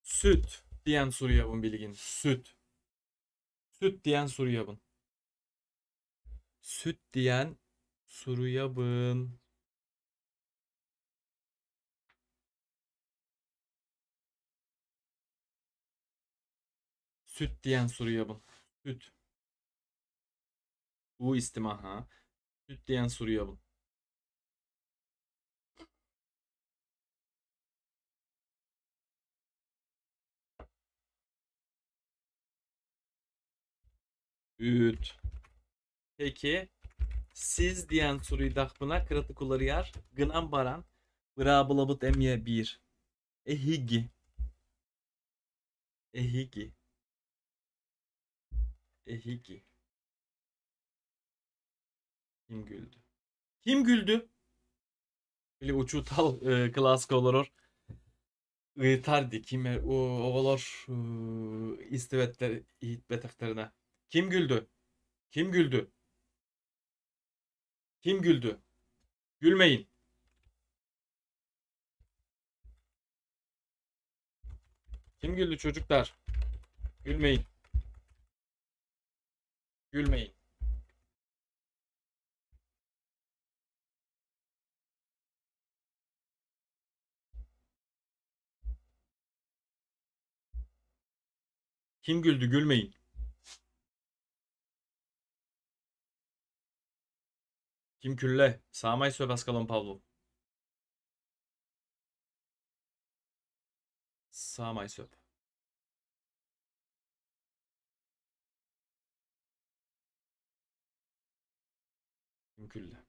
süt диэн суруйабын билигин. Süt. Süt диэн суруйабын. Süt диэн суруйабын. Süt диэн суруйабын. Süt. Уу истим аха. Süt диэн суруйабын. Үүт. Peki siz diyen суруйдахпына кыратык уларыйар гынан баран быраабылабыт эмиэ биир. Эһиги. Эһиги. Эһиги. Ким güldü? Ким güldü? Били учуутал кылааска олорор. Ыйытар дии ким оҕолор истибэттэр иһиппэтэхтэринэ. Ким güldü? Ким güldü? Ким güldü? Gülmeyin. Kim güldü çocuklar? Gülmeyin. Gülmeyin. Kim güldü? Gülmeyin. Kim külle? Саамай сөп Аскалон Павлов. Саамай сөп. Kim күллэ?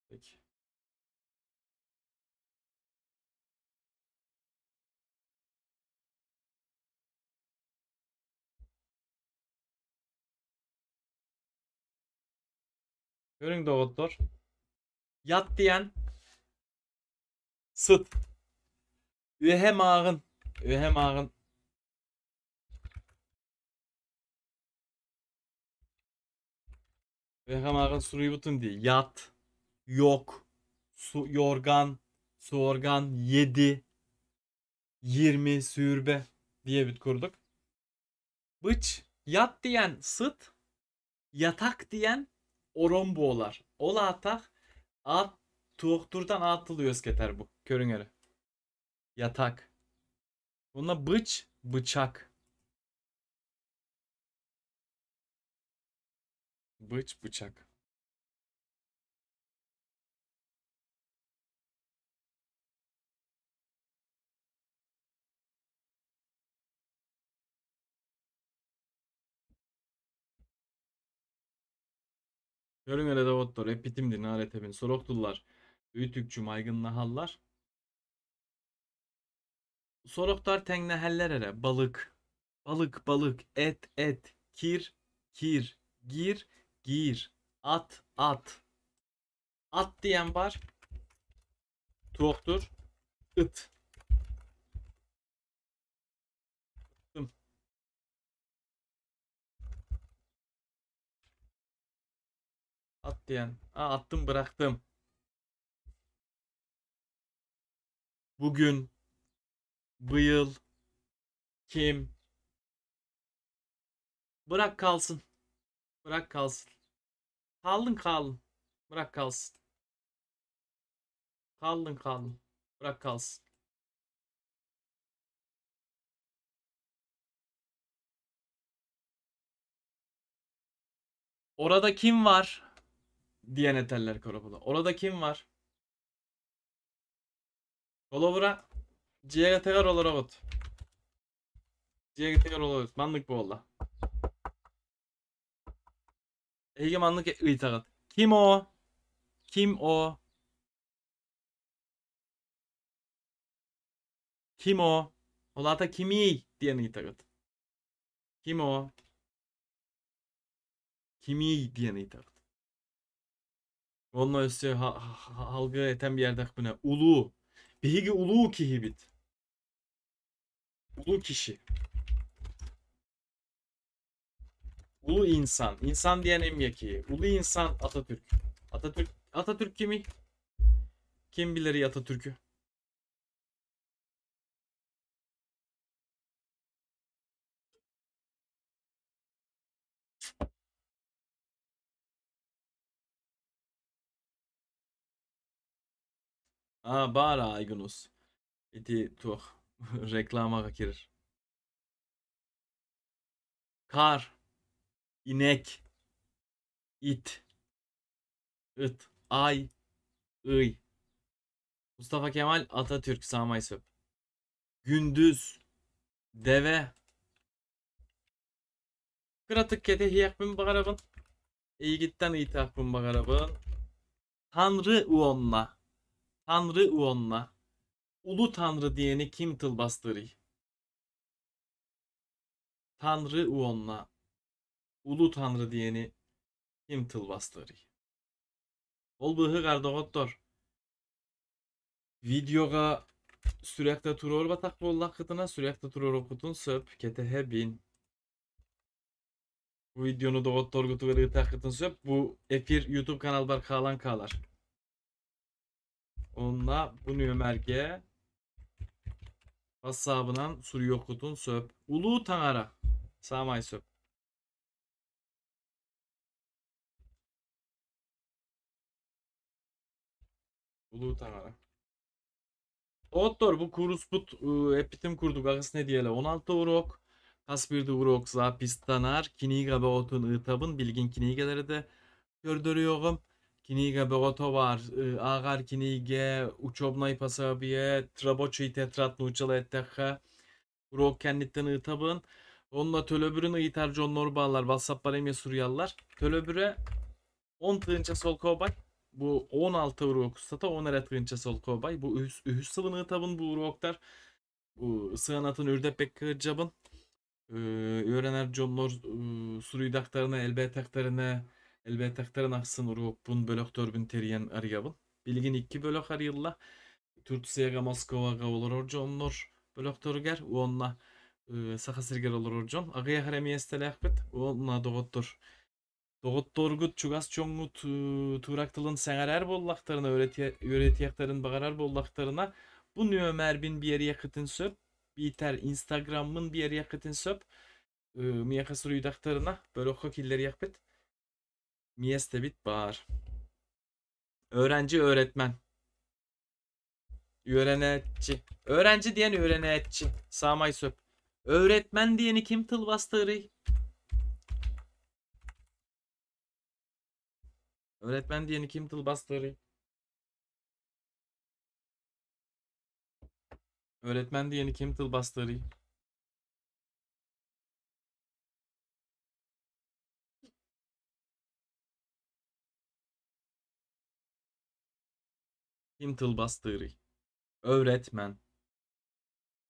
Peki. Көрүҥ доҕоттор. Yat diyen сыт. Үөһэ мааҕын. Үөһэ мааҕын. Үөһэ мааҕын суруйбутум дии. Yat. Yok. Su, yorgan. Sorgan. 7. 20. Сүүрбэ diye bir kurduk. Bıç. Yat diyen сыт. Yatak diyen орон буолар. Ол аата аат туохтууртан аат тылы үөскэтэр бу. Көрүҥ эрэ. Yatak. Онно быч bıçak. Bıç bıçak. Көрүҥ эрэ доҕоттор, эппитим дии наар этэбин. Сорох тыллар үүт-үкчү майгыннаһаллар. Сорохтор тэҥнэһэллэр эрэ. Балык, балык, балык, эт, эт, кир, кир, гир, гир, ат, ат. At diyen var. Туохтуур. Ыт. Ыттым. At diyen. Aa, attım bıraktım. Bugün. Bıyıl. Kim. Bırak kalsın. Bırak kalsın. Kaldın kaldın. Bırak kalsın. Kaldın kaldın. Bırak kalsın. Orada kim var? Diyen этэллэр коробула. Orada kim var? Холобура дьиэҕитигэр олороҕут. Дьиэҕитигэр олороҕут. Маннык буолла. Эһиги маннык ыйытаҕыт. Ким о? Ким о? Ким о? Ол аата кимий диэн ыйытаҕыт. Ким о? Кимий диэн ыйытаҕыт. Онно өссө салгыы этэн биэрдэхпинэ улуу. Биһиги улуу киһибит. Улуу киһи. Ulu insan. İnsan diyen эмиэ киһи. Улуу insan Atatürk. Atatürk Atatürk кимий? Ким билэрий Atatürk'ü? Аа баар Айгунус. Ити туох рекламаҕа киирэр. Kar, inek, it, ыт, ай, ый. Mustafa Kemal Atatürk саамай сөп. Gündüz, deve, Кыратык кэтэһиэхпин баҕарабын. Эйигиттэн ыйытыахпын баҕарабын. Tanrı уонна Tanrı уонна Ulu Tanrı диэни ким тылбастыырый? Tanrı уонна Ulu Tanrı диэни ким тылбастыырый? Ол быыһыгар, доҕоттор, видеоҕа сүрэхтэ туруорбатах буоллаххытына, сүрэхтэ туруоруккутун сөп, кэтэһэбин. Бу видеону доҕотторгутугар ыытыаххытын сөп. Бу эфир YouTube каналбар хаалан хаалар. Онно бу нүөмэргэ WhatsApp'ынан суруйуоххутун сөп. Улуу Таҥара саамай сөп. Улуу Таҥара. Доҕоттор, бу кууруспут эппитим курдук аҕыс нэдиэлэ 16 урок. Хас биирдии урок запистанар. Кинигэ бөҕөтүн ыытабын. Билигин кинигэлэри да көрдөрүөҕүм. Кинигэ бөҕөтө баар. Ааҕар кинигэ, учебнай пособие, рабочий тетрадь нууччалыы эттэххэ. Урок кэнниттэн ыытабын. Онно төлөбүрүн ыйытар дьоннор бааллар. WhatsApp'пар эмиэ суруйаллар. Төлөбүрэ 10 тыһыынча солкуобай. Бу 16 урок устата 10 эрэ тыһыынча солкуобай. Бу үһүс сылын ыытабын бу уроктар. Бу сыанатын үрдэппэккэ сылдьабын. Үөрэнэр дьоннор суруйдахтарына, элбээтэхтэринэ, элбээтэхтэрин ахсын уруокпун, бөлөхтөрбүн тэрийэн арыйабын. Билигин икки бөлөх арыйылла. Турцияга, Москваҕа олорор дьоннор бөлөхтөрүгэр уонна Саха сиригэр олорор дьон. Аҕыйах эрэ миэстэлээхпит. Уонна доҕоттор доҕотторгут, чугас дьоҥҥут туурак тылын сэҥэрэр буоллахтарына, үөрэтиэхтэрин баҕарар буоллахтарына, бу нүөмэрбин биэриэххитин сөп, биитэр Инстаграммын биэриэххитин сөп. Миэхэ суруйдахтарына, бөлөххө киллэриэхпит. Миэстэбит баар. Öğrenci öğretmen. Үөрэнээччи. Öğrenci диэн үөрэнээччи. Саамай сөп. Öğretmen диэни ким тылбастыырый? Öğretmen диэни ким тылбастыырый? Öğretmen диэни ким тылбастыырый? Ким тылбастыырый? Öğretmen.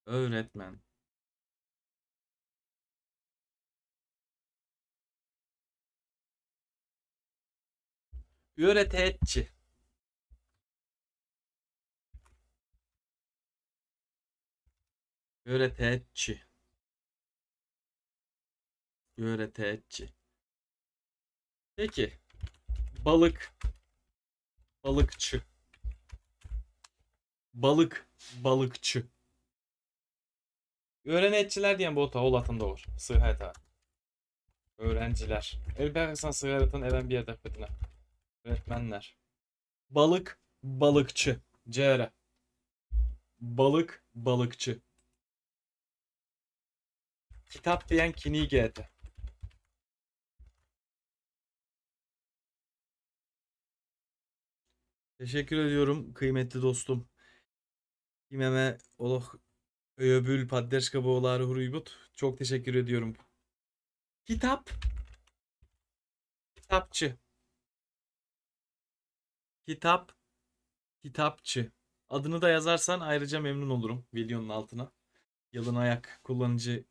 Öğretmen. Үөрэтээччи. Үөрэтээччи. Үөрэтээччи. Peki. Balık. Balıkçı. Balık. Balıkçı. Үөрэнээччилэр диэн буолта ол атын доҕор. Сыыһа этэ. Öğrenciler. Элбэх сыһыарытын эбэн биэрдэхпитинэ. Öğretmenler. Balık. Balıkçı. Cere. Balık. Balıkçı. Kitap diyen кинигэ этэ. Teşekkür ediyorum kıymetli dostum. Kimeme олох өйөбүл поддержка буолаары суруйбут. Çok teşekkür ediyorum. Kitap. Kitapçı. Kitap. Kitapçı. Adını da yazarsan ayrıca memnun olurum videonun altına. Yalın Ayak kullanıcı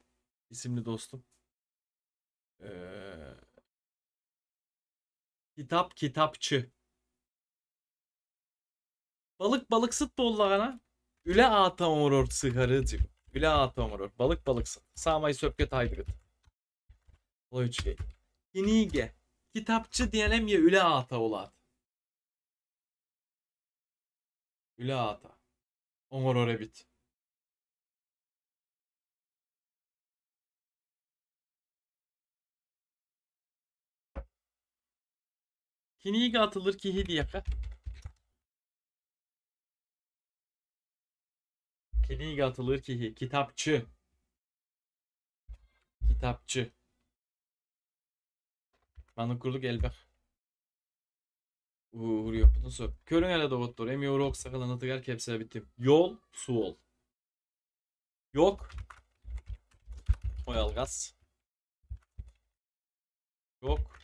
isimli dostum. Kitap kitapçı. Balık balıksıt буоллаҕына үлэ аата оҥорор сыһыарыы Үлэ аата оҥорор. Балык балыксыт. Саамай сөпкө таайдыгыт. Ол үчүгэй. Кинигэ. Kitapçı диэн эмиэ үлэ аата улаат. Үлэ аата. Оҥорор эбит. Кинигэ атыылыыр киһи диэххэ. Кинигэ атыылыыр киһи. Kitapçı. Kitapçı. Маннык курдук элбэх. Уруйуохпутун сөп. Көрүҥ эрэ доҕоттор, эмиэ урок саҕаланыытыгар кэпсээбитим. Yol, суол. Yok. Oyalgaz. Yok,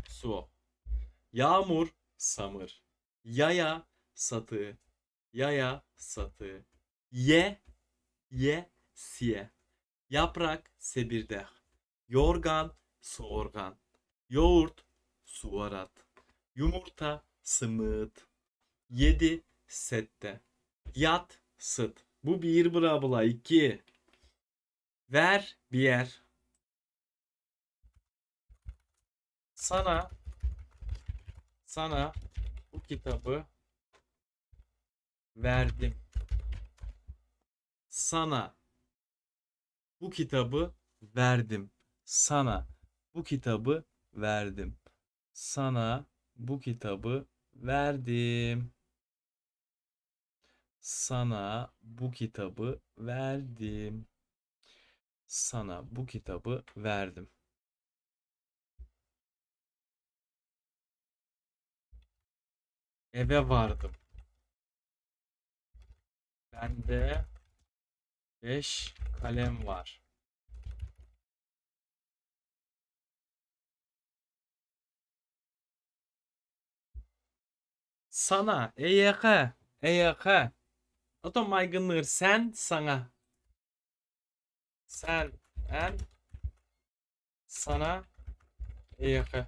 суох. Yağmur, samır. Yaya, сатыы. Yaya, сатыы. Ye, ye, siye. Yaprak, сэбирдэх. Yorgan, суорҕан. Yoğurt, суорат. Yumurta, сымыыт. Yedi, сэттэ. Yat, сыт. Bu bir быраабыла. İki. Ver, биэр. Sana, sana bu kitabı verdim. Sana bu kitabı verdim. Sana bu kitabı verdim. Sana bu kitabı verdim. Sana bu kitabı verdim. Sana bu kitabı verdim. Eve vardım. Bende 5 kalem var. Sana, эйиэхэ, эйиэхэ. Оттон майгынныыр sen, sana. Sen, эн, sana, эйиэхэ.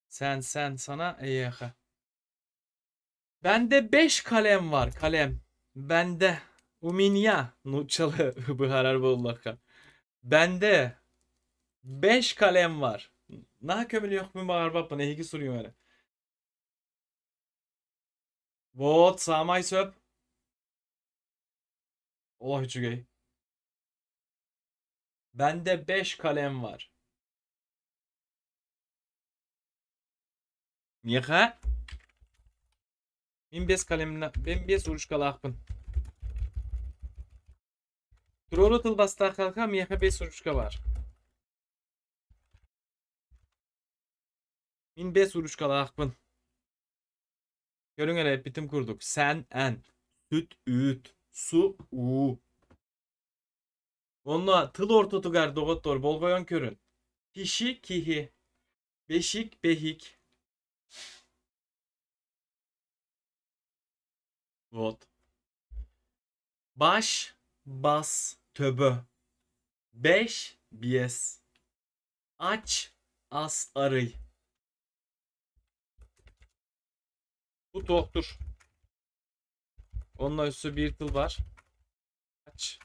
Sen, sen, sana, эйиэхэ. Bende 5 kalem var. Kalem. Bende. У меня. Нууччалыы быһаарар буоллахха. Bende 5 kalem var. Наһаа көмөлөһүөхпүн баҕарбаппын эһиги суруйуҥ эрэ. Вот, саамай сөп. Олох үчүгэй. Bende 5 kalem var. Миэхэ? Мин биэс калемна, мин биэс ручкалаахпын. Туруору тылбаастаахха миэхэ биэс ручка баар. Мин биэс ручкалаахпын. Көрүҥ эрэ эппитим курдук. Sen, эн. Сүт, үүт. Su, уу. Онно тыл ортотугар доҕоттор болҕойон көрүн. Kişi, киһи. Beşik, бэһик. Вот. Baş, бас, төбө. Beş, биэс. Aç, ас, арый. Bu туохтуур. Онно өссө биир тыл баар. Aç.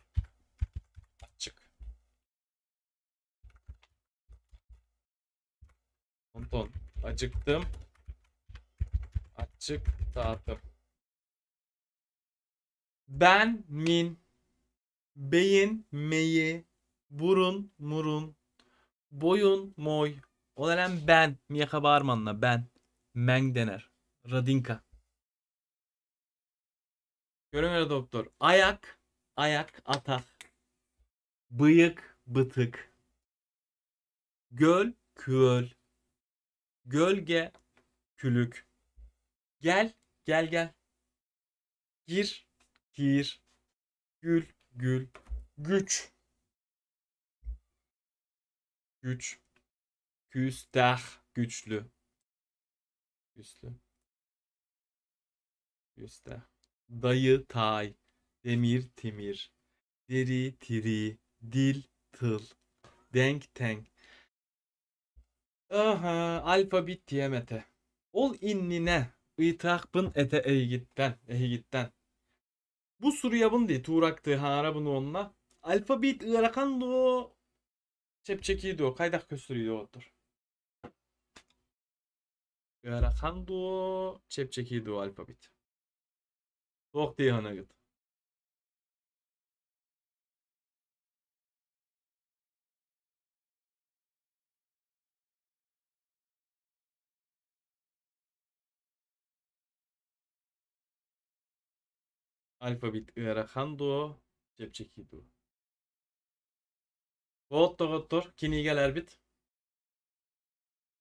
Аччык. Онтон acıktım. Аччыктаатым. Ben, мин. Beyin, мэйии. Burun, мурун. Boyun, моой. Ол эрэн ben. Миэхэ баар манна ben. Мэҥ дэнэр. Родинка. Көрүҥ эрэ доктор. Ayak, ayak, атах. Bıyık, бытык. Göl, күөл. Gölge, күлүк. Gel, gel gel. Gir, киир. Gül, gül. Güç. Güç. Күүстээх, güçlü. Güçlü. Күүстээх. Dayı, таай. Demir, тимир. Deri, тирии. Dil, тыл. Denk, тэҥ. Aha, alfabet тиэмэтэ. Ол иннинэ. Ыйытыахпын этэ эһигиттэн. Эһигиттэн. Бу суруйабын дии туурактыы саҥарабын уонна. Алфавит ыарахан дуо? Чэпчэки дуо? Хайдах көстөрүй доҕоттор? Ыарахан дуо? Чэпчэки дуо алфавит? Туох дии саныыгыт? Алфавит ыарахан дуо? Чэпчэки дуо? Вот доҕоттор, кинигэлэрбит.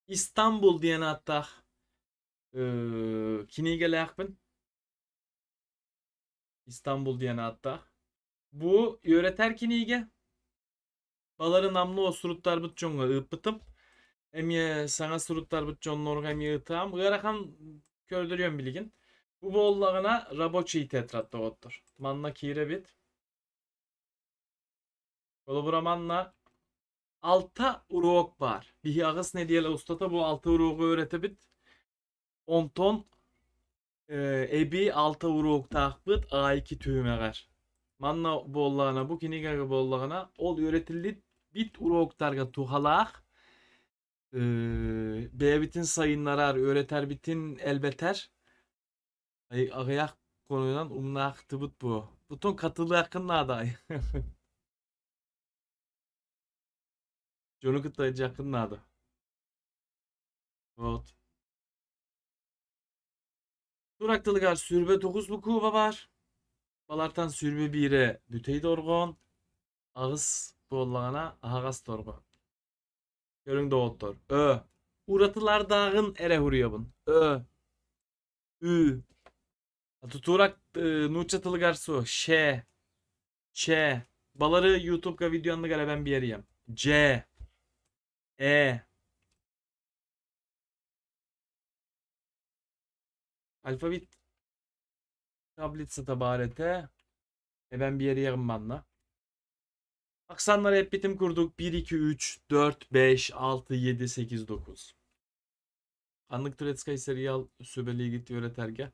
Истанбул диэн ааттаах кинигэлээхпин. Истанбул диэн ааттаах. Бу үөрэтэр кинигэ. Балары номнуо суруттарбыт дьоҥҥо ыыппытым. Эмиэ саҥа суруттарбыт дьоннорго эмиэ ытаам. Ыарахан көрдөрүөм билигин. Бу буоллаҕына рабочий тетрадь доҕоттор. Манна киирэбит. Холобура манна алта уруок баар. Биһи аҕыс нэдиэлэ устата бу алта уруогу үөрэтэбит. Онтон эбии алта уруоктаахпыт А2 түһүмэҕэр. Манна буоллаҕына, бу кинигэгэ буоллаҕына, ол үөрэтиллибит уруоктарга туһалаах бэйэбитин сайыннарар, үөрэтэрбитин элбэтэр аҕыйах конуйунан умнаахтыбыт бу. Бутун хатылыаххын наада. Дьону кытта ыдьыаххын наада. Вот. Турактылыгар сүүрбэ тоҕус букуба бар. Балартан 21-э бүтэй дорҕоон, аҕыс буоллаҕына аһаҕас дорҕоон. Көрүҥ доҕоттор. Ö. Уратылардааҕын эрэ суруйабын. Ö. Ү. Турак нуучча тылыгар суох. Ш. Ч. Балары YouTube'га видеоны эбэн биэриэм. Дж. Э. Алфавит таблицата баар этэ. Эбэн биэриэҕим манна. Aksanları эппитим курдук 1, 2, 3, 4, 5, 6, 7, 8, 9. Ханнык турецкай сериал сүбэлиигит үөрэтэргэ?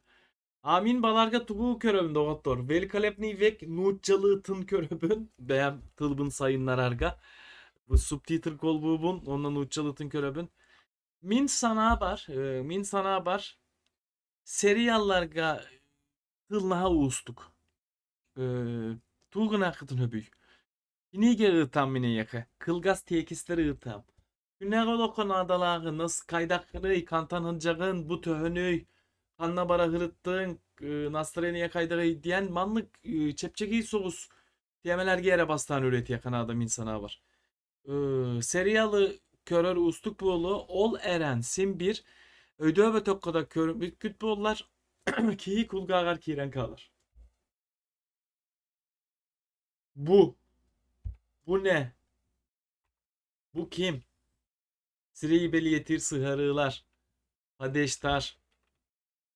А мин баларга тугу көрөбүн доҕоттор? Великолепный век нууччалыытын көрөбүн. Бэйэм тылбын сайыннарарга. Бу субтитр холбуубун, онно нууччалыытын көрөбүн. Мин санаабар, мин санаабар сериалларга тыл наһаа уустук. Тугу гыныаххытын сөбүй? Кинигэ ыытам мин эйиэхэ, кылгас тиэкистэри ыытам. Күннээҕи олоххо наадалааҕыныс, хайдаххыный, хантан сылдьаҕын, бу төһөнүй, ханна бара сырыттыҥ, настроение хайдаҕый диэн маннык чэпчэки соҕус тиэмэлэргэ эрэ бастаан үлэтиэххэ наада мин санаабар. Сериалы көрөр уустук буолуо, ол эрэн син биир өйдөөбөтөххө да көрбүккүт буоллар, киһи кулгааҕар киирэн хаалар. Бу. Бу не? Бу ким? Сирэйи бэлиэтиир сыһыарыылар, падежтар.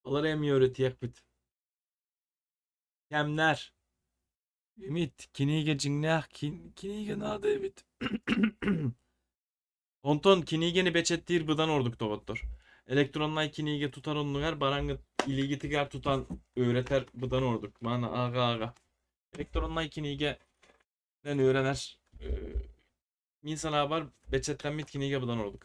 Олор эмиэ үөрэтиэхпит. Кэмнэр. Эмит кинигэ дьиҥнээх кинигэ наада эбит. Онтон кинигэни бэчэттиир быдан ордук доҕоттор. Электроннай кинигэ тутар оннугар бараҥҥыт илиигитигэр тутан үөрэтэр быдан ордук. Маана ааҕа-ааҕа. Электроннай кинигэнэн үөрэнэр мин санаабар бэчээттэммит кинигэ быдан ордук.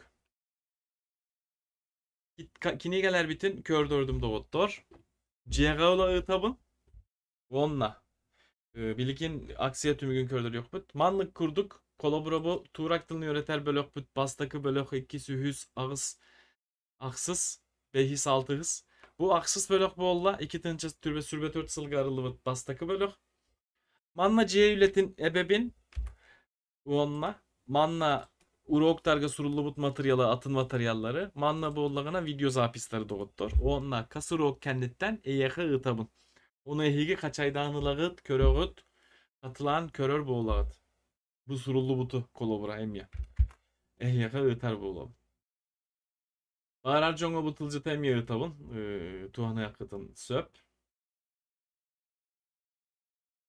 Кинигэлэрбитин көрдөрдүм доҕоттор. Дьиэҕэ ыла ыытабын. Уонна билигин акция түмүгүн көрдөрүөхпүт. Маннык курдук холобура бу туурак тылын үөрэтэр бөлөхпүт бастакы бөлөх иккис, үһүс, аҕыс, ахсыс, бэһис, алтыһыс. Бу ахсыс бөлөх буолла. Икки тыһыынча сүрбэ төрт сылга арыллыбыт бастакы бөлөх. Манна дьиэ үлэтин эбэбин уонна манна уроктарга суруллубут матырыйаалы атын матырыйааллары манна буоллаҕына видеозаписьтары доҕоттор. Уонна хас урок кэнниттэн эйиэхэ ыытабын. Ону эһиги хачайдаан ылаҕыт, көрөҕүт, хатылаан көрөр буолаҕыт. Бу суруллубуту холобура эмиэ. Эһиэхэ ыытар буолабын. Баарар дьоҥҥо бу тылдьыты эмиэ ыытабын. Туһаныаххытын сөп.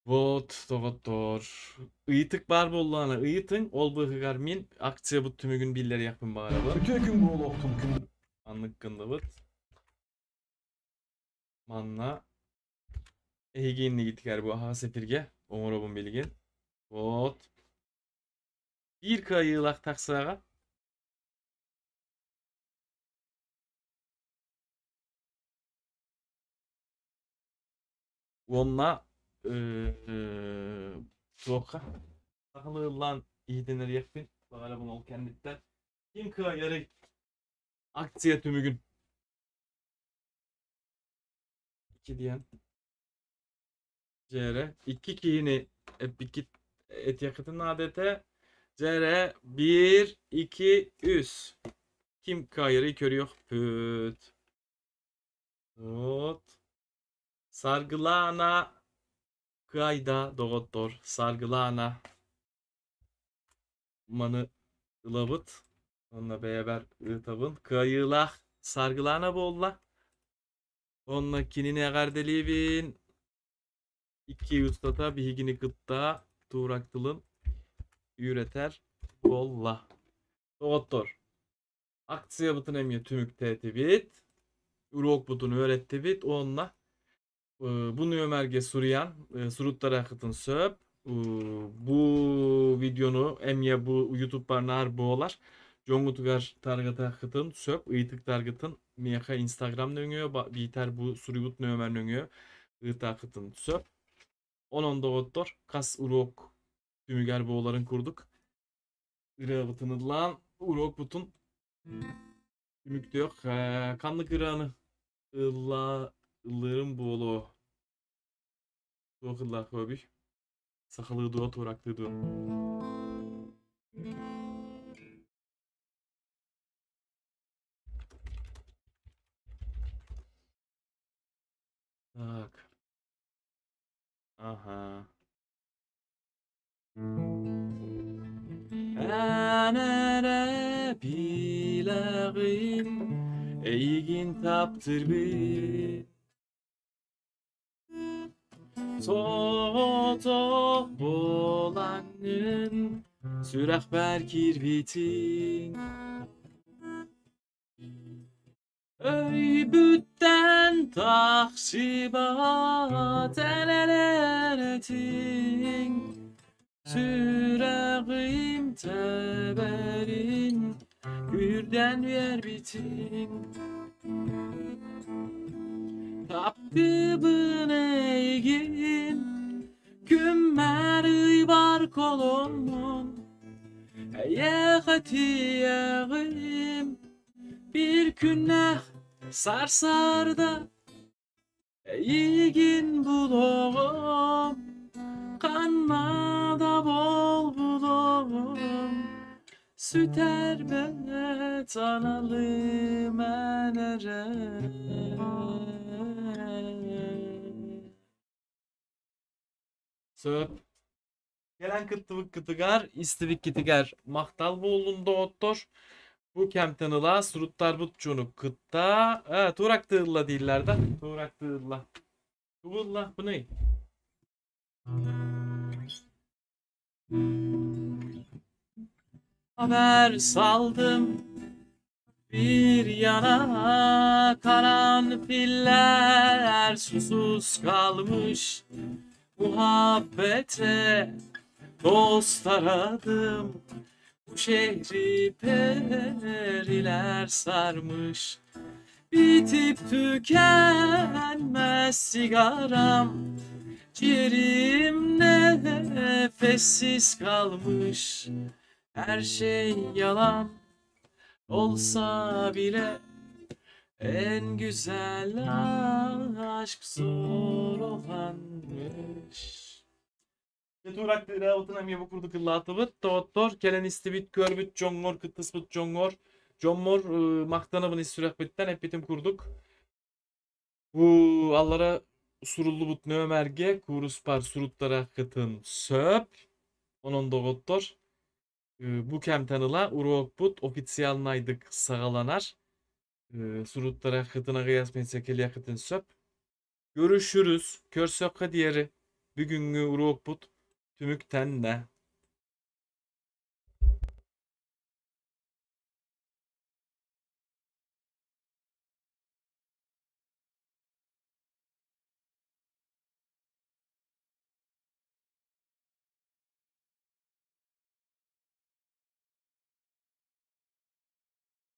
Вот, доҕоттоор, ыйытык баар буоллаҕына ыйытыҥ, ол быыһыгар мин акциябыт түмүгүн биллэриэхпин баҕарабын. Үтүө күн буолуохтун күн. Маннык гынныбыт. Манна эһиги иннигитигэр бу аһаҕас эфиргэ оҥоробун билигин. Вот. Биир кыайыылаах тахсыаҕа. Уонна туохха сахалыыллаан иһитиннэриэхпин баҕарабын ол кэнниттэн. Ким кыайарый? Акция түмүгүн. Икки диэн. Дьээрэ. Икки киһини эппиккит этиэххитин наада этэ. Дьээрэ биир, икки, үс. Ким кыайарый көрүөхпүт. Вот. Саргылаана кыайда, доҕоттор. Саргылаана. Маны ылабыт. Онно бэйэбэр ыытабын. Кыайыылаах Саргылана буолла. Онно кинини эҕэрдэлиибин. 2 устата биһигини кытта туурак тылын үөрэтэр буолла. Доҕоттор, акциябытын эмиэ түмүктээтибит. Уруокпутун үөрэттибит уонна бу нүөмэргэ суруйан суруттарыаххытын сөп. Бу видеону эмиэ бу ютубпар наар буолар. Дьоҥҥутугар тарҕатыаххытын сөп, ыйытыктаргытын миэхэ Инстаграм нөҥүө биитэр бу суруйбут нүөмэр нөҥүө ыытааххытын сөп. Онон доҕоттор, хас уруок түмүгэр буоларын курдук ырыабытын ыллаан уруокпутун түмүктүөх. Ханнык ырыаны ылла ыллыырым буолуо? Туох ыллаах көбүй? Сахалыы дуо, туорактыы дуо? Так. Ага. Эн эрэ билэҕин эйигин таптыырбын Соҕотох буолаҥҥын сүрэхпэр киирбитиҥ Өйбүттэн тахсыбат эрэлэрэтиҥ Сүрэҕим тэбэрин күүрдэн биэрбитиҥ Таптыыбын эйигин күммэр ыйбар коломмун Эйиэхэ тиийэҕим Биир күннээх сарсыарда эйигин булуоҕум, ханна да буолбутуҥ сүтэрбэт аналым эн эрэ. Сөп. Кэлэн кыттыбыккытыгар, истибиккитигэр махтал буоллун доҕоттор. Бу кэмтэн ыла суруттарбыт дьону кытта туурактыылла дииллэр да, туурактыылла. Тугулла, бу не? Haber saldım bir yana karanfiller susuz kalmış muhabbete dost aradım bu şehri periler sarmış bitip tükenmez sigaram ciğerim nefessiz kalmış her şey yalan olsa bile en güzel aşk zor olanmış. Туурак ырыабытын эмиэ бу курдук ыллаатыбыт. Доҕоттор, кэлэн истибит, көрбүт дьоҥҥор, кыттыспыт дьоҥҥор, дьоммор махтанабын ис сүрэхпиттэн эппитим курдук. Бу аллара суруллубут нөмэргэ кууруспар суруттараххытын сөп. Онон доҕоттор, бу кэмтэн ыла уруокпут официальнайдык саҕаланар. Суруттараххытын аҕыйах кэлиэххитин сөп. Görüşürüz. Көрсөххө диэри бүгүҥҥү уруокпут түмүктэннэ.